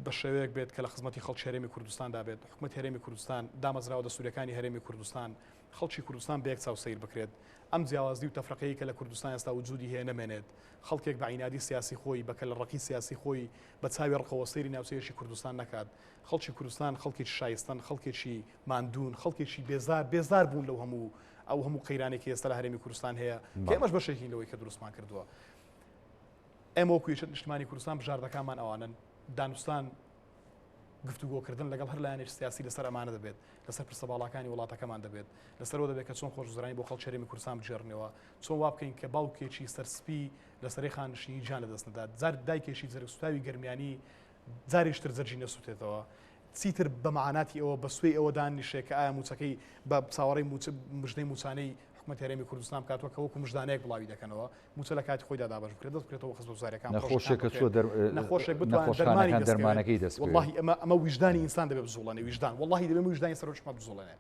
بە شێوەیەک بێت کە لە خزمەتی خەڵکی هەرێمی کوردستاندا بێت، حکومەتی هەرێمی کوردستان، دامەزراوە دەستوورییەکانی هەرێمی کوردستان، خەڵکی کوردستان بە یەک چاو سەیر بکرێت، ئەم جیاوازی و تەفرەقەیەی کە لە کوردستان ئێستا وجودی هەیە نەمێنێت، خەڵکێک بە عینادی سیاسی خۆی، بە کەلەڕەقی سیاسی خۆی، بە چاوی ڕقەوە سەیری ناوچەیەکی کوردستان نەکات. خەڵکی کوردستان خەڵکێکی شایستەن، خەڵکێکی ماندوون، خەڵکێکی بێزار، بێزار بوون لەو هەموو ئەو هەموو قەیرانەی کە ئێستا لە هەرێمی کوردستان هەیە، کە ئێمەش بەشێکین لەوەی کە دروستمان کردووە. ئێمە وەکو یەکێتی نیشتمانی کوردستان بژاردەکانمان ئەوانەن، دانوستان، گفتوگۆکردن لەگەڵ هەر لایەنێکی سیاسی لەسەر ئەمانە دەبێت، لەسەر پرسە باڵاکانی وڵاتەکەمان دەبێت، لەسەر ئەوە دەبێت کە چۆن خۆشگوزەرانی بۆ خەڵکی هەرێمی کوردستان بگێڕنەوە، چۆن وا بکەین کە باوکێکی سەرسپی لە سەرەی خانەنشینی گیان لەدەست نەدات، جار دایکێکی جەرگسووتاوی گەرمیانی جارێکی تر جەرگی نەسووتێتەوە، چیتر بە مەعاناتی ئەوە بە سوێی ئەوە داننیشێ کە ئایا مووچەکەی بە چاوەڕێی مووچە مژدەی مووچانەی حکومەتی هەرێمی کوردستان بکات وەک وەکو مژدانەیەک بڵاوی دەکەنەوە مووچە لە کاتی خۆیدا دابەش بکرێت دەست بکرێتەوە خزمەتگوزارییەکان نەخۆشێک کە چووە دەر نەخۆشێک بتوانێت دەرمانی نەخۆشخانەکان دەست بکەوێت دەرمانەکەی دەست بکەوێت. وەڵاهی ئەمە ئەمە ویژدانی ئینسان دەبێ بجوڵێنێ ویژدان وەڵاهی دەبێ ویژدانی سەرۆکی حکومەت بجوڵێنێ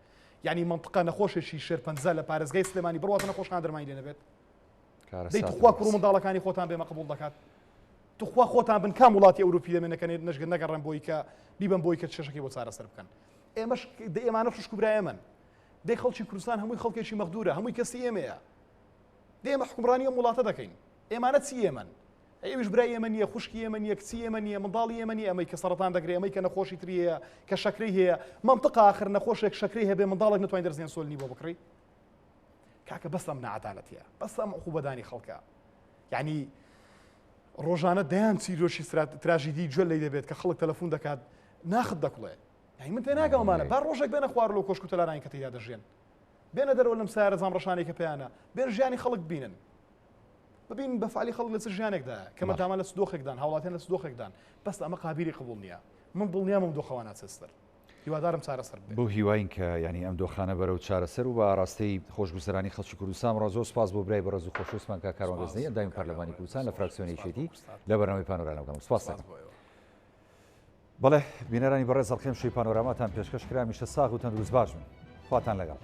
یعنی مەنتقە نەخۆشێکی شێرپەنجە لە پارێزگای سلێمانی بڕواتە نەخۆشخانە دەرمانی لێ نەبێت دەی کارەساتە توخوا کوڕ و بەڕاستی. منداڵەکانی خۆتان بێمە قبوڵ دەکات توخوا خۆتان بن کام وڵاتی ئەوروپی دەمێنە کە نەشگە نەگەڕێن بۆی کە بیبەن بۆی کە چێشەکەی بۆ چارەسەر بکەن ئێمەش دە ئێمانە خوشک و برای ئێمەن دەی خەڵکی کوردستان هەمووی خەڵکێکی مەغدورە هەمووی کەسی ئێمەیە دەی ئێمە حوکمڕانی ئەم وڵاتە دەکەین ئێمانە چی ئێمەن ئەویش برای ئێمە نییە خوشکی ئێمە نییە کچی ئێمە نییە منداڵی ئێمە نییە ئەمەی کە سەرەتان دەگرێ ئەمەی کە نەخۆشی تری هەیە کە شەکرەی هەیە مەنتقە ئاخر نەخۆشێک شەکرەی هەبێ منداڵێک نتوانین دەرزی ئەنسۆلینی بۆ بکڕی کاکە بەس ئەم نەعەدالەتیە بەس ئەم عقوبەدانی خەڵکە یعنی ڕۆژانە دەیان چیرۆکی تراژیدی گوێ لی دەبێت کە خەڵک تەلەفۆن دەکات ناخت دەکوڵێ یعنی من تێناگەم ئەمانە با ڕۆژێک بێنە خوار لەو کۆشک و تەلارانی کە تێیدا دەژیێن بێنە دەرەوە لەم سیارە زامڕەشانەی کە پێیانە بێن ژیانی خەڵک بینن ببین بە فعلی خەڵک لە چ ژیانێکدایە کە مەدامە لە چ دۆخێکدان هاوڵاتیان لە چ دۆخێکدان بەس ئەمە قابیلی قبوڵ نییە من دڵنیام ئەم دۆخەوە ناچێت سەر هیوادارم چارەسەر ببێت. بەو هیواین کە یانی ئەم دۆخانە بەرەو چارەسەر و بە ئاراستەی خۆشگوزەرانی خەڵکی کوردستان بڕوا زۆر سوپاس بۆ برای بەڕێز و خۆشەویستمان کاک کاروان سوپاس گەزنەیی ئەندامی کاک پەرلەمانی هاوڕێ کوردستان لە دەست خۆش فراکسیۆنی سوپاس بۆ یەکێتی کوردستان لە بەرنامەی پانۆرامەکان سوپاس سوپاس دەکەم. بۆ ئێوە. بەڵێ بینەرانی بەڕێز ئەڵقەی ئەمشەوی پانۆراماتان پێشکەش کرا هەمیشە ساغ و تەندروست باش بن خواتان لەگەڵ.